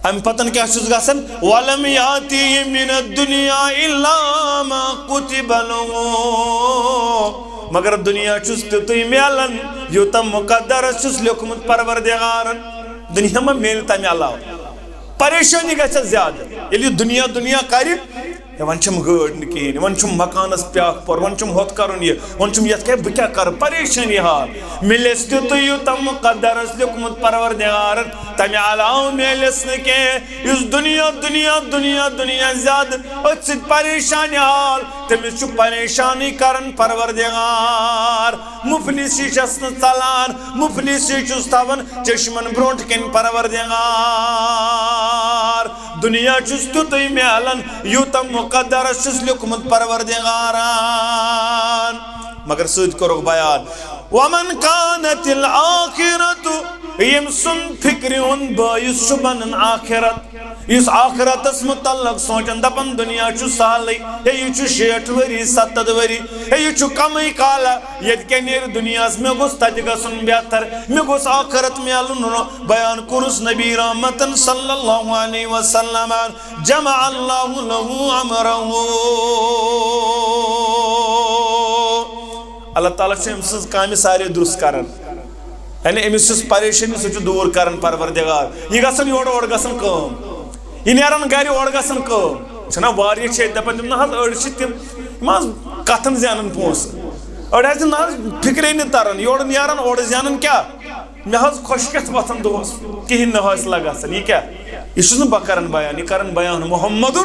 امہِ پتن کیٛاہ چھُس گژھان؟ ولم یاتی من الدنیا الا ما کتب لہ۔ مگر دُنیا چھُس تیُتُے میلان، یوٗتاہ مقدرس چھُس لیوٚکھمُت پروردگارن۔ دُنیا ما میلہِ تمہِ علاوٕ؟ پریشٲنی گژھٮ۪س زیادٕ۔ ییٚلہِ یہِ دُنیا دُنیا کرِ، ہے، وۄنۍ چھُم گٲڑۍ نہٕ کِہیٖنۍ، وۄنۍ چھُم مکانس بیٛاکھ پور، وۄنۍ چھُم ہۄتھ کرُن یہِ، وۄنۍ چھُم یتھ کیٛاہ، بہٕ کیٛاہ کرٕ؟ پریشٲنی حال۔ مِلٮ۪س تیُتُے یوٗتاہ مقدرس لیوٚکھمُت پروردگارن، تمہِ علاوٕ میلٮ۪س نہٕ کینٛہہ۔ یُس دُنیا، دُنیا، دُنیا، دُنیا زیادٕ أتھۍ سۭتۍ پریشانہِ حال، تٔمِس چھُ پریشانٕے کران پروردگار۔ مفلسی چھس نہٕ ژلان، مفلسی چھُس تھاوان چشمن برونٛٹھ کِنۍ پروردگار۔ دُنیا چھُس تیُتُے میلان، یوٗتاہ مقدرس چھُس لیوٚکھمُت پروردگارن۔ مگر سۭتۍ کوٚرُکھ بیان، ومن کانت الآخرۃ، ییٚمۍ سُنٛد فکرِ ہُنٛد بٲعث چھُ بنان آخرت، یُس آخرتس متعلق سونٛچان، دپان، دُنیا چھُ سہلٕے، ہے، یہِ چھُ شیٹھ ؤری، ستتھ ؤری، ہے، یہِ چھُ کمٕے کالہ، ییٚتہِ کیٛاہ نیرِ دُنیاہس؟ مےٚ گوٚژھ تتہِ گژھُن بہتر، مےٚ گوٚژھ آخرت میلُن۔ بیان کوٚرُس نبی رحمتن صلی اللہ علیہ وسلم، جمع اللہ لہ امرہ۔ اللہ تعالیٰ چھُ أمۍ سٕنٛز کامہِ سارے درست کران۔ یعنی أمِس یُس پریشٲنی، سُہ چھُ دوٗر کران پروردگار۔ یہِ گژھان یورٕ، اورٕ گژھان کٲم۔ یہِ نیران گرِ، اورٕ گژھان کٲم۔ چھِنہ واریاہ چھِ ییٚتہِ دپان، تِم نہ حظ، أڑۍ چھِ تِم، یِم حظ کتھن زینان پونٛسہٕ۔ أڑۍ حظ چھِ نہ حظ فکرے نہٕ تران، یورٕ نیران، اورٕ زینان کیٛاہ؟ مےٚ حظ خۄش کتھ وۄتھان دۄہس، کِہیٖنۍ نہٕ حٲصِلہ گژھان۔ یہِ کیٛاہ؟ یہِ چھُس نہٕ بہٕ کران بیان، یہِ کران بیان محمد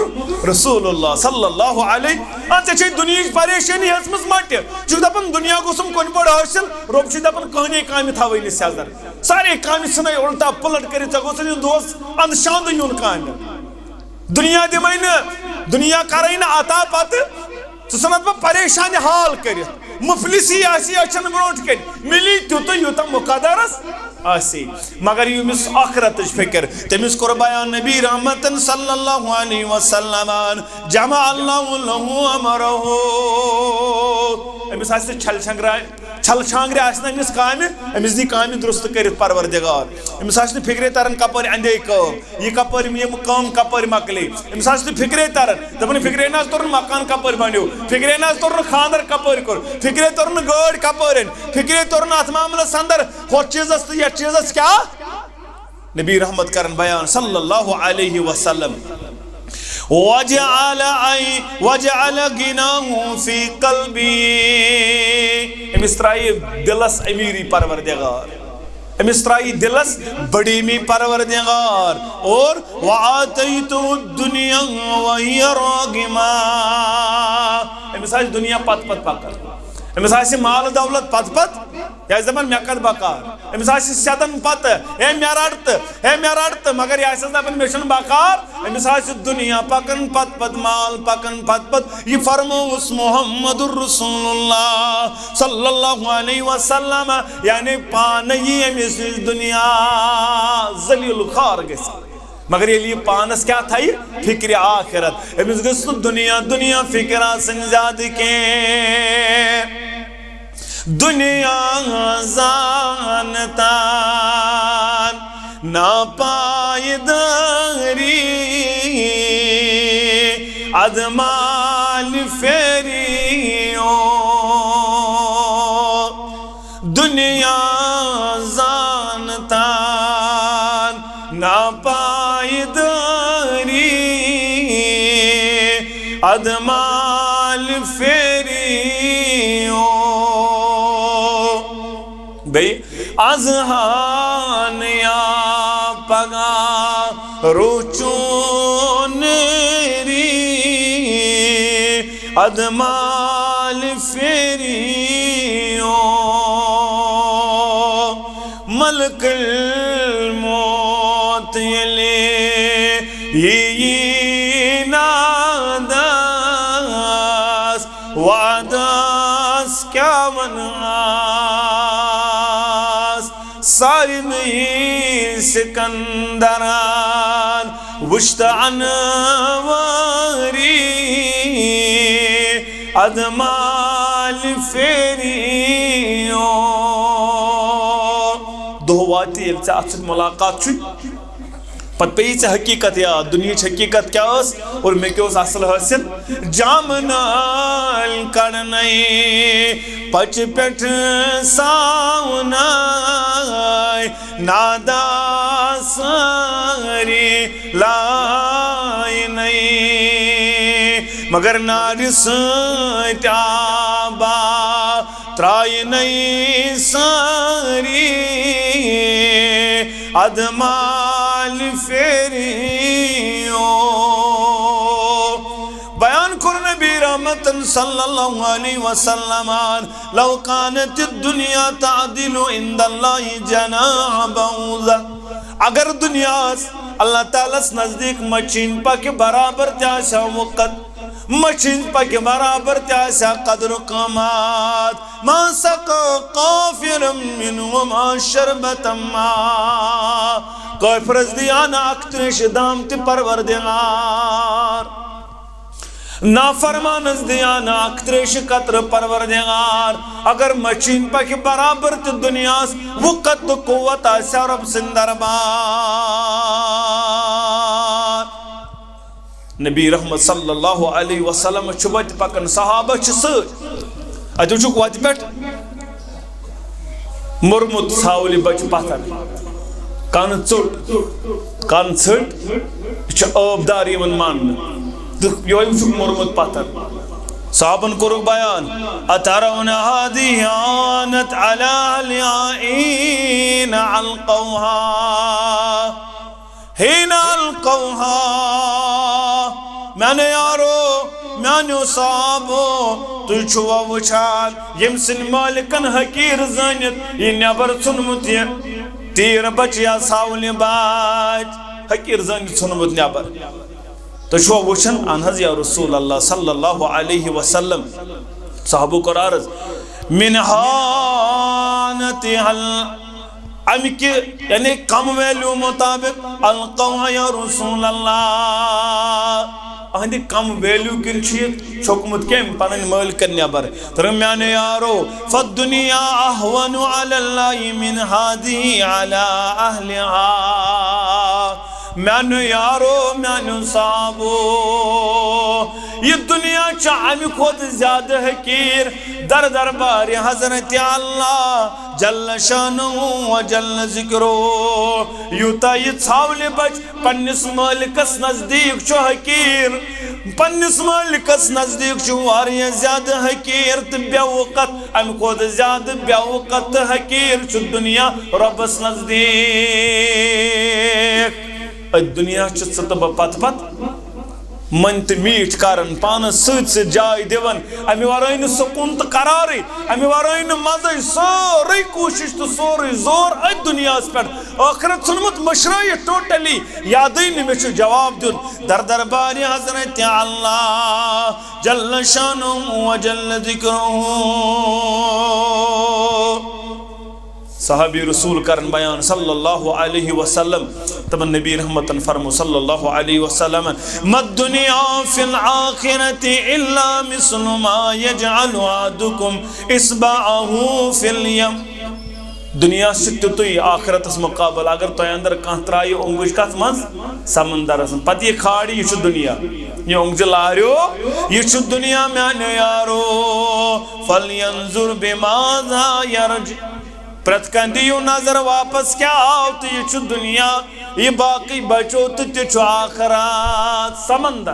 رسول اللہ صلی اللہ علیہ۔ اَدٕ ژےٚ چھے دُنیہٕچ پریشٲنی ہیٚژمٕژ مۄٹہِ۔ ژٕ چھُکھ دپان دُنیا گوٚژھُم کُنہِ پٲٹھۍ حٲصِل، رۄب چھُے دپان کٕہٕنۍ کامہِ تھاوٕے نہٕ سیٚزر۔ سارے کامہِ ژھٕنے اُلٹا پُلٹ کٔرِتھ، ژےٚ گوٚژھ یہِ دۄہس اندٕ شاندٕ یُن کامہِ۔ دُنیا دِمَے نہٕ، دُنیا کَرَے نہٕ عطا پَتہٕ، ژٕ ژھٕنَتھ بہٕ پریشانِ حال کٔرِتھ۔ مُفلِسی آسی أچھَن برونٛٹھ کَنہِ، مِلی تیُتُے یوٗتاہ مُقدرَس آسی۔ مگر ییٚمِس آخرتٕچ فِکر، تٔمِس کوٚر بیان نبی رحمتن صلی اللہ علیہ وسلمن، جمع اللہ لہ امرہ۔ أمِس آسہِ نہٕ چھل چھنگرا-، چھل چھانگرِ آسہِ نہٕ أمِس کامہِ، أمِس دی کامہِ درست کٔرِتھ پروردگار۔ أمِس آسہِ نہٕ فِکرے تران کپٲرۍ اندے کٲم، یہِ کپٲرۍ، یِم کٲم کپٲرۍ مۄکلے۔ أمِس آسہِ نہٕ فِکرے تران، دپان فِکرے نہ حظ توٚر نہٕ مکان کپٲرۍ بنیو، فِکرے نہ حظ توٚر نہٕ خاندر کپٲرۍ کوٚر، فِکرے توٚر نہٕ گٲڑۍ کپٲرۍ أنۍ، فِکرے توٚر نہٕ اتھ معاملس اندر ہُتھ چیٖزس تہٕ یتھ چیٖزس کیٛاہ۔ نبی رحمت کرن بیان صلی اللہ علیہ وسلم، وجعل عی-، وجعل غناہ فی قلبی، أمِس ترایہِ دِلس امیٖری پروردگار، أمِس ترایہِ دِلس بڑیمی پروردگار، اور وآتیتہ الدنیا وہی راغمہ، أمِس آسہِ دُنیا پتہٕ پتہٕ پکان، أمِس آسہِ مال دولت پتہٕ پتہٕ، یہِ آسہِ دپان مےٚ کتھ بکار۔ أمِس آسہِ سیٚدن پتہٕ، ہے مےٚ رٹ تہٕ، ہے مےٚ رٹ تہٕ، مگر یہِ آسٮ۪س دپان مےٚ چھُنہٕ بکار۔ أمِس آسہِ دُنیا پکان پتہٕ پتہٕ، مال پکان پتہٕ پتہٕ۔ یہِ فرمووُس محمد رسول اللہ صلی اللہ علیہ وسلم، یعنی پانہٕ یی أمِس نِش دُنیا ذلیل خوار گژھِ۔ مگر ییٚلہِ یہِ پانس کیٛاہ تھایہِ؟ فکرِ آخرت۔ أمِس گٔژھ نہٕ دُنیا، دُنیا فکر آسٕنۍ زیادٕ کینٛہہ۔ دُنیا زانتن ناپایدٲری، ادٕ مالہِ پھیریو۔ دُنیا زانتن ناپایدٲری، ادٕ مالہِ پھیریو۔ بیٚیہِ از ہان یا پگاہ روچون ری، ادٕ مالہِ پھیریو۔ ملک الموت ییٚلہِ یی نادس، وعدس کیٛاہ ونہس سارنٕے سکندرن، وُچھ تہٕ انوٲری ادٕ مالہِ پھیریو۔ دۄہ واتہِ ییٚلہِ ژےٚ اتھ سۭتۍ مُلاقات چھُے، پتہٕ پیٚیہِ ژےٚ حقیٖقت یاد، دُنیہٕچ حقیٖقت کیٛاہ ٲس اور مےٚ کیٛاہ اوس اصل حٲصِل۔ جامہٕ نٲلۍ کڑنَے پچہِ پٮ۪ٹھ ساونَے، نادا سٲری لاینَے، مگر نارِ سۭتۍ آبا ترٛاینَے سٲری، ادٕ مالہِ پھیریو۔ بیان کوٚر نبی رحمتن صلی اللہ علیہ وسلمن، لو کانت الدنیا تعدل عند اللہ جناح بعوضہ، اگر دنیاہس اللہ تعالیٰ ہس نزدیک مچھِ ہٕنٛدِ پکھِ برابر تہِ آسہِ ہا وقت، مچھِ ہٕنٛدِ پکھِ برابر تہِ آسہِ ہا قدر و قۭمت، ما سقا کافرا منہما شربة ماء، کٲفرس دِیا نہٕ اکھ تریشہِ دام تہِ پروردگار۔ نافرمانس دِیا نہٕ اکھ تریشہِ قطرٕ پروردگار۔ اگر مچھِ ہٕنٛدِ پکھِ برابر تہِ دُنیاہس وقت تہٕ قوت آسہِ ہا رۄب سٕنٛدِ دربار۔ نبی رحمت صلی اللہ علیہ وسلم چھُ وتہِ پکان، صحابہ چھِ سۭتۍ۔ اتہِ وٕچھُکھ وتہِ پٮ۪ٹھ موٚرمُت ژھاوٕلۍ بچہِ پتھر، کن ژوٚٹ، کن ژھٔٹۍ، یہِ چھُ ٲبدار یِوان ماننہٕ۔ تہٕ یِہوٚے وٕچھُکھ موٚرمُت پتھر۔ صحابن کوٚرُکھ بیان، "أترون هذه هانت على أهلها حين ألقوها؟" حين ألقوها، میانیو یارو، میانیو صحابو، تُہۍ چھِوا وٕچھان ییٚمۍ سٕنٛدۍ مٲلکن حقیٖر زٲنِتھ یہِ نٮ۪بر ژھُنمُت، یہِ تیٖر بچ یا ژھاوٕلۍ بچ، حقیٖر زٲنِتھ ژھُنمُت نٮ۪بر۔ تُہۍ چھِوا وٕچھان؟ اہن حظ یا رسول اللہ صلی اللہ علیہ وسلم۔ صحابو کوٚر عرض، من ہانت ال-، امہِ کہِ یعنی کم ویلیو مطابق القوا یا رسول اللہ، اہندِ کم ویلیو کِنۍ چھُ یہِ چھوٚکمُت کٔمۍ؟ پنٕنۍ مٲلکن نٮ۪بر۔ تہٕ میانیو یارو، فالدنیا اہون علی اللہ من ہذہ علی اہلہا۔ میانیو یارو، میانیو صحابو، یہِ دُنیا چھِ اَمہِ کھۄتہٕ زیادٕ حقیٖر در دربارِ حضرت اللہ جل شانہ و جل ذکرہ۔ یوٗتاہ یہِ ژھاولہِ بچہِ پننِس مٲلکس نزدیٖک چھُ حقیٖر، پننِس مٲلکس نزدیٖک چھُ واریاہ زیادٕ حقیٖر تہٕ بے وقت، اَمہِ کھۄتہٕ زیادٕ بے وقت تہٕ حقیٖر چھُ دُنیا رۄبس نزدیٖک۔ أتھۍ دُنیا چھِ ژٕ تہٕ بہٕ پتہٕ پتہٕ مٔنۍ تہٕ میٖٹھۍ کران، پانس سۭتۍ سۭتۍ جاے دِوان۔ امہِ ورٲے نہٕ سکوٗن تہٕ قرارٕے، امہِ ورٲے نہٕ مزٕے، سٲرٕے کوٗشش تہٕ سورُے زور أتھۍ دُنیاہس پٮ۪ٹھ۔ ٲخرت ژھُنمُت مٔشرٲیِتھ ٹوٹلی، یادٕے نہٕ مےٚ چھُ جواب دیُن در دربارِ حضرت اللہ جل شانہ و جل ذکرہ۔ صحابی رسول کرن بیان صلی اللہ علیہ وسلم، تمن نبی رحمتن فرمو صلی اللہ علیہ وسلم، ما الدنیا فی الآخرۃ الا مثل ما یجعل احدکم اصبعہ فی الیم۔ دنیا چھُ تیُتُے آخرتس مقابل، اگر تۄہہِ اندر کانٛہہ ترایہِ اوٚنگٕج کتھ منٛز؟ سمندرس منٛز۔ پتہٕ یہِ کھالہِ، یہِ چھُ دُنیا۔ یہِ اوٚنگجہِ لاریو، یہِ چھُ دُنیا میانیو یارو۔ فلینظر بماذا یرجع۔ پرٛٮ۪تھ کانٛہہ دِیِو نظر واپس کیٛاہ آو، تہٕ یہِ چھُ دُنیا، یہِ باقٕے بچو تہٕ تہِ چھُ آخرت۔ سمندر،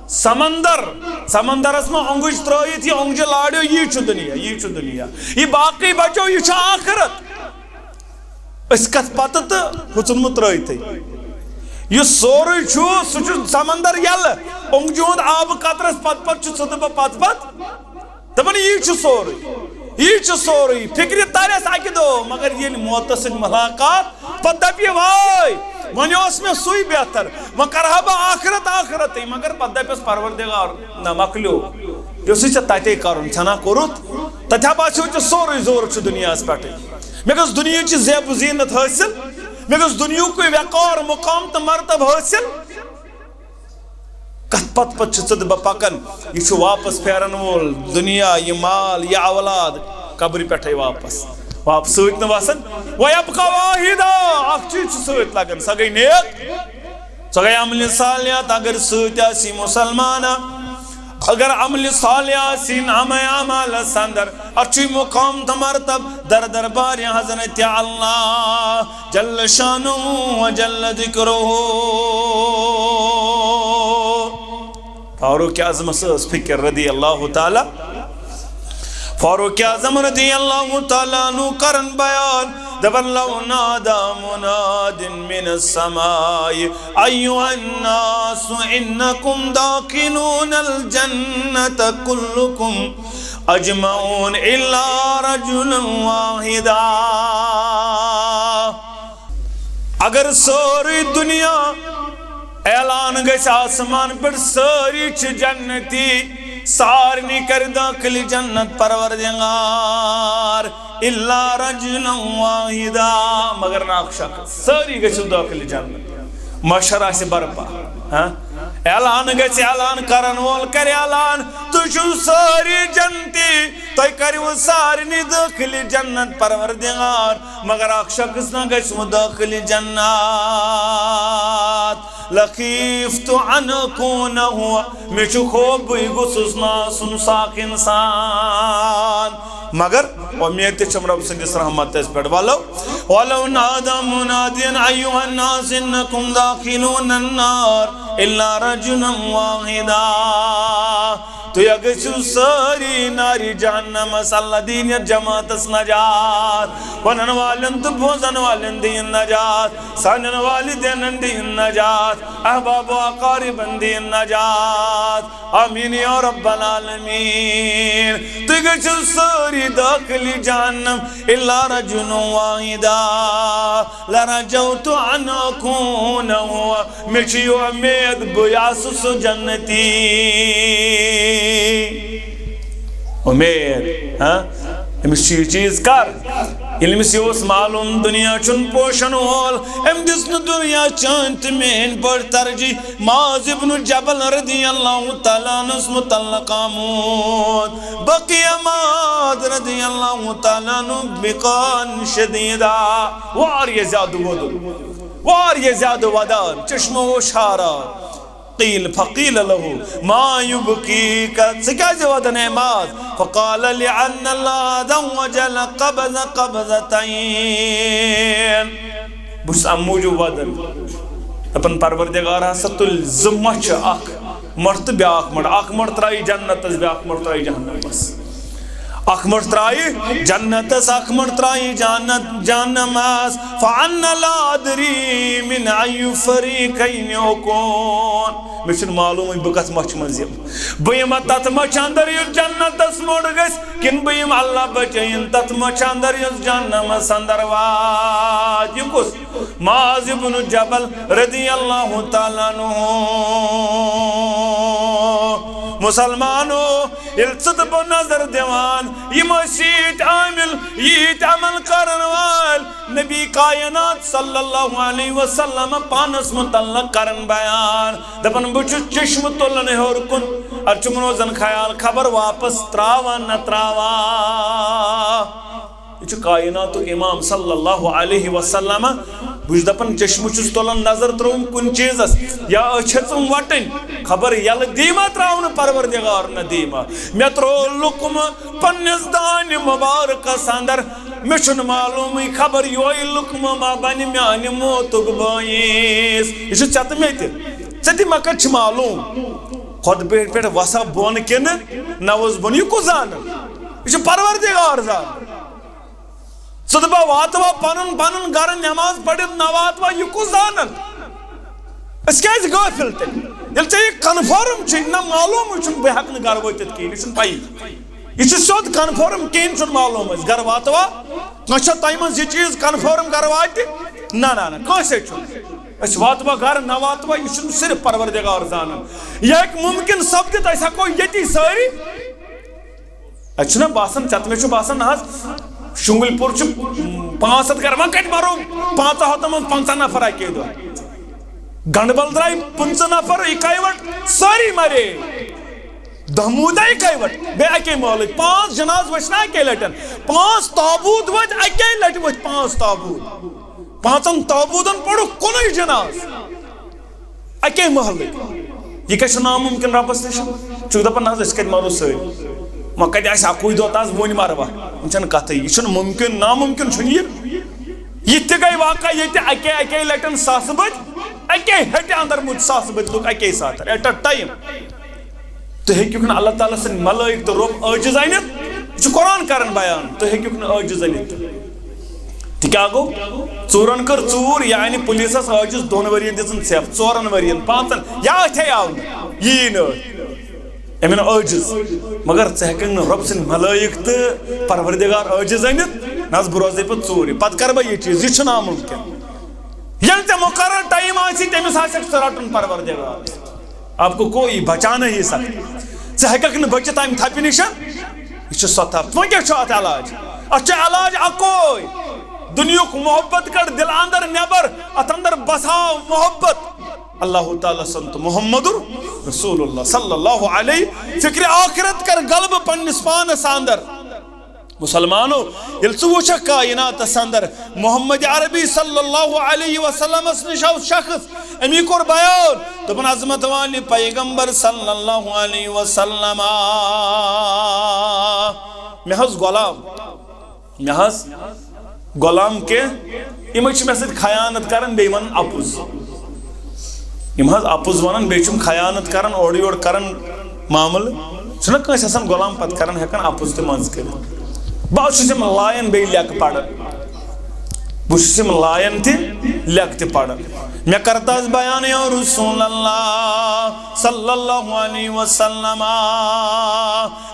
سمندر، سمندرس منٛز اوٚنگُج ترٲوِتھ یہِ اوٚنگجہِ لاریو، یی چھُ دُنیا، یی چھُ دُنیا۔ یہِ باقٕے بچو، یہِ چھُ آخرت۔ أسۍ کتھ پتہٕ تہٕ ہُژُن مہٕ ترٲوتھٕے۔ یہِ سورُے چھُ، سُہ چھُ سمندر یلہٕ۔ اوٚنگجہِ ہُنٛد آبہٕ قطرس پتہٕ پتہٕ چھُ ژٕ تہٕ بہٕ پتہٕ پتہٕ۔ دپان، یی چھُ سورُے، یی چھُ سورُے۔ فکرِ ترٮ۪س اکہِ دۄہ، مگر ییٚلہِ موتس سۭتۍ ملاقات، پتہٕ دپہِ، واے، وۄنۍ اوس مےٚ سُے بہتر، وۄنۍ کرٕ ہا بہٕ آخرت آخرتٕے۔ مگر پتہٕ دپٮ۪س پروردگار، نہ، مۄکلیو، یُسٕے ژےٚ تتے کرُن، ژےٚ نا کوٚرُتھ، تتہِ ہا باسیو ژےٚ سورُے زور چھُ دُنیاہس پٮ۪ٹھٕے۔ مےٚ گٔژھ دُنیہٕچ زیب و زینت حٲصِل، مےٚ گٔژھ دُنیہُکُے وقار، مقام تہٕ مرتبہٕ حٲصِل۔ کتھ پتہٕ پتہٕ چھِ ژٕ تہٕ بہٕ پکان۔ یہِ چھُ واپس پھیرن وول دُنیا، یہِ مال، یہِ اولاد، قبرِ پٮ۪ٹھے واپس، واپس سۭتۍ نہٕ وسان۔ وَیَبْقَىٰ وَاحِدًا، اکھ چیٖز چھُ سۭتۍ لگان، سۄ گٔے نیک، سۄ گٔے عملِ صالحہ۔ تہٕ اگر سۭتۍ آسی مُسلمانہ، اگر عملِ صالحہ آسی نامہ اعمالس اندر، اتھ چھُے مقام تہٕ مرتب در دربارِ حضرت اللہ جل شانہ و جل ذکرہ۔ فاروق اعظمس ٲس فکر رضی اللہ تعالیٰ، فاروق اعظم رضی اللہ تعالیٰ عنہ کرن بیان، دپان، لو نادى مناد من السماء أيها الناس إنكم داخلون الجنة كلكم أجمعون إلا رجلا واحدا۔ اگر سٲرٕے دُنیا اعلان گژھِ آسمان پٮ۪ٹھ، سٲری چھِ جنتی، سارنٕے کرِ دٲخل جنت پروردگار، الا رجلا واحدا، مگر نہ اکھ شخص، سٲری گژھن دٲخل جنت۔ محشر آسہِ برپا، ہاں؟ اعلان گژھِ، اعلان کرن وول کرِ اعلان، تُہۍ چھِو سٲری جنتی، تۄہہِ کٔرِو سارنٕے دٲخل جنت پروردگار، مگر اکھ شخص نہ گژھِ وۄنۍ دٲخل جنت۔ لخیفت ان اکون ہو، مےٚ چھُ خوف بٕے گوٚژھُس نہٕ آسُن سُہ اکھ انسان۔ مگر امید تہِ چھم رۄب سٕنٛدِس رحمتس پٮ۪ٹھ۔ ولو، ولو نادى مناد أيها الناس إنكم داخلون النار إلا رجلا واحدا۔ تُہۍ گٔژھِو سٲری نارِ جہنمس، اللہ دِیِن یتھ جماعتس نجات، ونن والٮ۪ن تہٕ بوزن والٮ۪ن دِیِن نجات، سانٮ۪ن والدینن دِیِن نجات، احباب و اقاربن دِیِن نجات۔ آمین یا رب العالمین۔ تُہۍ گٔژھِو سٲری دٲخلِ جہنم، الا رجلا واحدا لرجوت ان اکون هو۔ مےٚ چھِ یہِ اُمید بہٕ آسہٕ سُہ جنتی۔ اُمید، ہاں؟ أمِس چھُ یہِ چیٖز کر؟ ییٚلہِ أمِس یہِ اوس معلوم دُنیا چھُنہٕ پوشن وول، أمۍ دِژ نہٕ دُنیا چٲنۍ تہٕ میٲنۍ پٲٹھۍ ترجیح۔ معاذ ابن جبل رضی اللہ تعالیٰ عنہس متعلق آمُت۔ بقیہ معاذ رضی اللہ تعالیٰ عنہ بکان شدیدا۔ واریاہ زیادٕ وودُن۔ واریاہ زیادٕ ودان۔ چشمہٕ اوس شاران۔ قیل، فقیل له، ما یبکیک؟ ژٕ کیازِ ودان اے معاذ؟ فقال، لأن الله عز وجل قبض قبضتين۔ بہٕ چھُس اَمہِ موٗجوٗب ودان۔ دَپان، پروردگار ہسا تُلۍ زٕ مۄچھِ، اکھ مۄٹھ تہٕ بیٛاکھ مۄٹھ۔ اکھ مۄٹھ ترٛایہِ جنتس، بیٛاکھ مۄٹھ ترٛایہِ جہنمس۔ اکھ مۄٹھ ترٛایہِ جنتس، اکھ مۄٹھ ترٛایہِ جہنت-، جہنمس۔ فأنا لا أدري من أي الفريقين أكون۔ مےٚ چھُنہٕ معلومٕے بہٕ کتھ مۄچھِ منٛز یِمہٕ۔ بہٕ یِمہٕ تتھ مۄچھِ اندر یُس جنتس مۄٹھ گژھِ، کِنہٕ بہٕ یِمہٕ اللہ بچٲیِن تتھ مۄچھِ اندر یُس جہنمس اندر واتہِ۔ یہِ کُس؟ معاذ ابن جبل رضی اللہ تعالیٰ عنہ۔ مسلمانو، ییٚلہِ ژٕ تہٕ بہٕ نظر دِوان، یِم ٲسۍ ییٖتۍ عامل، ییٖتۍ عمل کرن وٲلۍ، نبی کائنات صلی اللہ علیہ وسلم پانس متعلق کرن بیان، دپان، بہٕ چھُس چشمہٕ تُلان ہیوٚر کُن، اتھ چھُم روزان خیال، خبر واپس تراوان نہ تراوان۔ یہِ چھُ کائناتُک امام صلی اللہ علیہ وسلم۔ بہٕ چھُس دپان، چشمہٕ چھُس تُلان، نظر ترٛٲوٕم کُنہِ چیٖزس، یا أچھ ہیٚژٕم وٹٕنۍ، خبر یلہٕ دی ما ترٛاونہٕ پروردگار نہ دی ما۔ مےٚ ترٛوو لُقمہٕ پننِس دانہِ مبارکس اندر، مےٚ چھُنہٕ معلومٕے خبر یوہے لُقمہٕ ما بنہِ میانہِ موتُک بٲعث۔ یہِ چھُ ژےٚ تہٕ مےٚ تہِ، ژےٚ تہِ ما کتہِ چھِ معلوم؟ خۄد پٮ۪ٹھ پٮ۪ٹھ وسا بۄن کِنہٕ نہ وس بۄن، یہِ کُس زانن؟ یہِ چھُ پروردگار زانان۔ ژٕ تہٕ بہٕ واتوا پنُن پنُن گرٕ نماز پٔرِتھ نہ واتوا، یہِ کُس زانن؟ أسۍ کیازِ غٲفِل تیٚلہِ؟ ییٚلہِ ژےٚ یہِ کنفٲرم چھُے نہ معلومٕے چھُنہٕ بہٕ ہٮ۪کہٕ نہٕ گرٕ وٲتِتھ کِہیٖنۍ، یہِ چھُنہٕ پَیی۔ یہِ چھُ سیوٚد کنفٲرم، کِہیٖنۍ چھُنہٕ معلوم اَسہِ گرٕ واتوا، کٲنٛسہِ چھا تۄہہِ منٛز یہِ چیٖز کنفٲرم گرٕ واتہِ؟ نہ نہ نہ، کٲنٛسے چھُنہٕ۔ أسۍ واتوا گرٕ نہ واتوا، یہِ چھُنہٕ صرف پروردگار زانان۔ یہِ ہیٚکہِ مُمکِن سپدِتھ أسۍ ہٮ۪کو ییٚتی سٲری اَتہِ چھُنہ باسان، ژےٚ تہٕ مےٚ چھُ باسان، نہ حظ، شُنٛگٕلۍ پوٗر چھُ پانٛژھ ہَتھ گرٕ، وۄنۍ کَتہِ مَرو پانٛژَن ہَتَن منٛز پنٛژاہ نفر اَکے دۄہ؟ گنڈبل درٛاے پٕنٛژٕہ نفر اِکے وَٹ، سٲری مَرے۔ دَہ موٗدۍ اِکے وَٹ، بیٚیہِ اَکے محلٕکۍ۔ پانٛژھ جنازٕ ؤتھۍ نہ اَکے لَٹٮ۪ن، پانٛژھ تابوٗت ؤتھۍ اَکے لَٹہِ، ؤتھۍ پانٛژھ تابوٗت۔ پانٛژَن تابوٗتَن پوٚرُکھ کُنُے جنازٕ۔ اَکے محلٕکۍ۔ یہِ کیٛاہ چھُ نامُمکِن رۄبَس نِش؟ چھُکھ دَپان، نہ حظ، أسۍ کَتہِ مَرو سٲری؟ وۄنۍ کَتہِ آسہِ اَکُے دۄہ تہٕ حظ وۄنۍ مَروا؟ وۄنۍ چھَنہٕ کَتھٕے۔ یہِ چھُنہٕ مُمکِن، نامُمکِن چھُنہٕ یہِ۔ یہِ تہِ گٔے واقعہ ییٚتہِ اَکے، اَکے لَٹٮ۪ن ساسہٕ بٔدۍ، اَکے ہیٚٹہِ اَندَر موٗدۍ ساسہٕ بٔدۍ لُکھ اَکے ساتہٕ، at a time۔ تُہۍ ہیٚکِوکھ نہٕ اللہ تعالیٰ سٕنٛدۍ ملٲیِک تہٕ رۄب عٲجِز أنِتھ۔ یہِ چھُ قرآن کَران بیان، تُہۍ ہیٚکِوکھ نہٕ عٲجِز أنِتھ۔ تہِ کیٛاہ گوٚو؟ ژوٗرن کٔر ژوٗر، یعنی پُلیٖسَس عٲجِز دۄن ؤرِین دِژٕن ژھٮ۪پھ، ژورن ؤرِین، پانٛژن، یا أتھے آو نہٕ، یی نہٕ أتھۍ۔ أمۍ اوٚن عٲجِز۔ مگر ژٕ ہٮ۪کَکھ نہٕ رۄب سٕنٛدۍ ملٲیِک تہٕ پروردگار عٲجِز أنِتھ، نہ حظ، بہٕ روزے پَتہٕ ژوٗرِ، پَتہٕ کَرٕ بہٕ یہِ چیٖز، یہِ چھُ نامُمکِن۔ ییٚلہِ ژےٚ مُقرر ٹایم آسہِ، تٔمِس آسٮ۪کھ ژٕ رَٹُن پروردگار۔ آپ کو کوئی بچا نہیں سکتا۔ ژٕ ہیٚکَکھ نہٕ بٔچِتھ اَمہِ تھپہِ نِش۔ یہِ چھُ سۄ تھپھ۔ وۄنۍ کیٛاہ چھُ اَتھ علاج؟ اَتھ چھُ علاج اَکوے۔ دُنیُک محبت کڑ دِل اندر نٮ۪بر، اَتھ اندر بساو محبت اللہ تعالیٰ سُنٛد تہٕ محمد رسول اللہ صلی اللہ علیہ۔ فکرِ آخرت کر غلبہٕ پننِس پانس اندر۔ مسلمانو، ییٚلہِ ژٕ وٕچھکھ کائناتس اندر محمد عربی صلی اللہ علیہ وسلمس نِش آو شخص، أمی کوٚر بیان، دوٚپُن، عظمت والہِ پیغمبر صلی اللہ علیہ وسلم، مےٚ حظ غلام، مےٚ حظ غلام کینٛہہ، یِمے چھِ مےٚ سۭتۍ خیانت کران، بیٚیہِ ونان اپُز۔ یِم حظ اپُز ونان، بیٚیہِ چھِم خیانت کران، اورٕ یورٕ کران معاملہٕ۔ چھُنہ کٲنٛسہِ آسان غلام، پتہٕ کران ہٮ۪کان اپُز تہِ منٛزٕ کٔرِتھ۔ بہٕ چھُس یِم لایَن بیٚیہِ لیٚکہٕ پران۔ بہٕ چھُس یِم لایَن تہِ لیٚکہٕ تہِ پران۔ مےٚ کر تس بیان یا رسول اللہ صلی اللہ علیہ وسلم،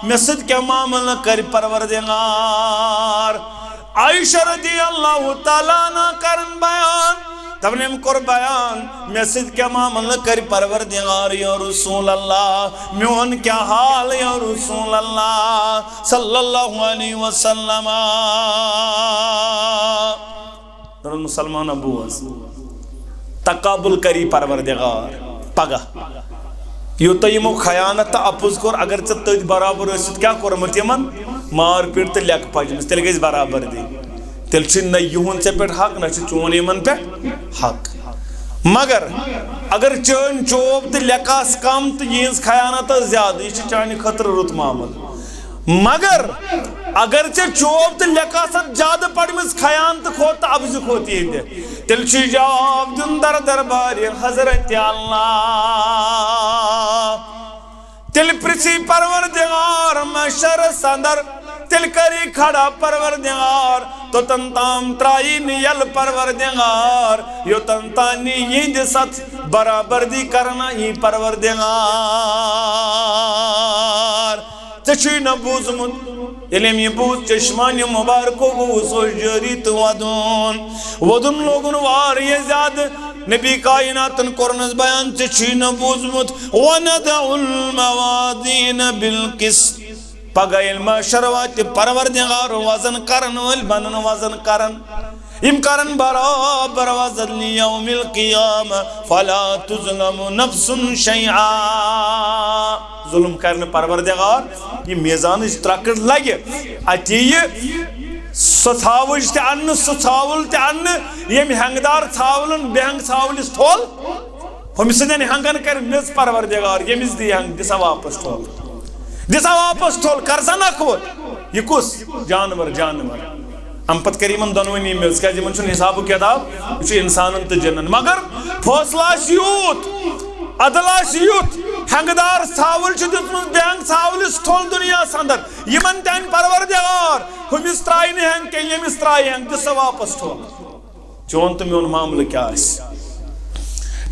مےٚ سۭتۍ کیٛاہ معاملہٕ کرِ پروردگار؟ عائشہ رضی اللہ تعالیٰ عنہ کرن بیان، دپان أمۍ کوٚر بیان، مےٚ سۭتۍ کیٛاہ معاملہٕ کرِ پروردگار یا رسول اللہ، میون کیٛاہ حال یا رسول اللہ صلی اللہ علیہ وسلم۔ دپان مسلمان بوز، تقابل کری پروردگار پگاہ۔ یوٗتاہ یِمو خیانت تہٕ اپُز کوٚر، اگر ژےٚ تٔتھۍ برابر ٲسِتھ کیٛاہ کوٚرمُت یِمن؟ مار پیٖٹ تہٕ لیٚکہٕ پجمٕژ، تیٚلہِ گژھِ برابردی۔ تیٚلہِ چھُ نہ یِہُنٛد ژےٚ پٮ۪ٹھ حق، نہ چھُ چون یِمن پٮ۪ٹھ حق۔ مگر اگر چٲنۍ چوب تہٕ لیٚکہٕ آسہٕ کم تہٕ یِہٕنٛز خیانت ٲس زیادٕ، یہِ چھِ چانہِ خٲطرٕ رُت معاملہٕ۔ مگر اگر ژےٚ چوب تہٕ لیٚکہٕ آسَتھ زیادٕ پرمٕژ خیانتہٕ کھۄتہٕ تہٕ اپزِ کھۄتہٕ یِہِنٛدِ، تیٚلہِ چھُے جواب دیُن در دربارِ حضرت اللہ۔ تیٚلہِ پرٛژھی پروردگار محشرس اندر، تیٚلہِ کری کھڑا پروردگار، توٚتن تام ترٛایی نہٕ یَلہٕ پروردگار، یوٚتن تام نہٕ یِہِنٛدِ ساتہٕ برابردی کرنہٕ یی پروردگار۔ ژےٚ چھُے نہ بوٗزمُت؟ ییٚلہِ أمۍ یہِ بوٗز، چشمانہِ مُبارکو گوٚوُس اوس جٲری تہٕ وَدُن۔ وَدُن لوگُن واریاہ زیادٕ۔ نبی کائناتن کوٚرنَس بیان، ژےٚ چھُے نہ بوٗزمُت؟ وَنَضَعُ الْمَوَازِينَ الْقِسْطَ۔ پگاہ ییٚلہِ محشر واتہِ، پروردگار وزن کرن وٲلۍ بنن وزن کرن۔ یِم کرن برابر وزن لیوم القیامہ، فلا تظلم نفس شیئا۔ ظلم کرِ نہٕ پروردگار، یہِ میزانٕچ ترکٕر لگہِ، اتہِ یِیہِ سۄ ژھاوٕج تہِ اننہٕ، سُہ ژھاوُل تہِ اننہٕ، ییٚمۍ ہٮ۪نٛگدار ژھاولن بے ہٮ۪نٛگ ژھاولِس تھوٚل، ہُمہِ سٕنٛدٮ۪ن ہٮ۪نٛگن کرِ میٚژ پروردگار، ییٚمِس دِ ہٮ۪نٛگ، دِ سا واپس تھوٚل، دِ سا واپس تھوٚل، کر سا نکھوت۔ یہِ کُس جانور؟ جانور۔ اَمہِ پتہٕ کَرِ یِمن دۄنوٕنی میٚژ، کیٛازِ یِمن چھُنہٕ حساب و کِتاب، یہِ چھُ اِنسانن تہٕ جِنن۔ مگر فٲصلہٕ آسہِ یوٗت، عدل آسہِ یُتھ، ہٮ۪نٛگہٕ دار ژھاوٕلۍ چھِ دِژمٕژ بے ہٮ۪نٛگ ژھاوٕلِس تھوٚل دُنیاہَس اندر، یِمن تہِ اَنہِ پروردگار، ہُمِس ترٛایہِ نہٕ ہٮ۪نٛگ کینٛہہ، ییٚمِس ترٛایہِ ہٮ۪نٛگ، دِ سا واپس تھوٚل۔ چون تہٕ میون معاملہٕ کیٛاہ آسہِ؟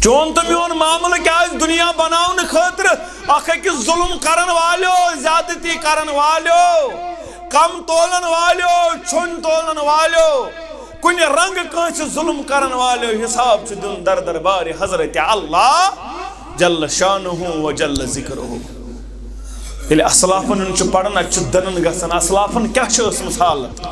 چون تہٕ میون معاملہٕ کیٛاہ آسہِ؟ دُنیا بناونہٕ خٲطرٕ اکھ أکِس ظلم کرن والیو، زیادتی کرن والیو، کم تولن والیو، ژھوٚنۍ تولن والیو، کُنہِ رنگہٕ کٲنٛسہِ ظلم کرن والیو حساب چھُ دیُن در دربارِ حضرت اللہ جل شانہ و جل ذکرہ۔ ییٚلہِ اسلافن ہُنٛد چھُ پران، اتہِ چھُ دٕنن گژھان، اسلافن کیٛاہ چھِ ٲسمٕژ حالت؟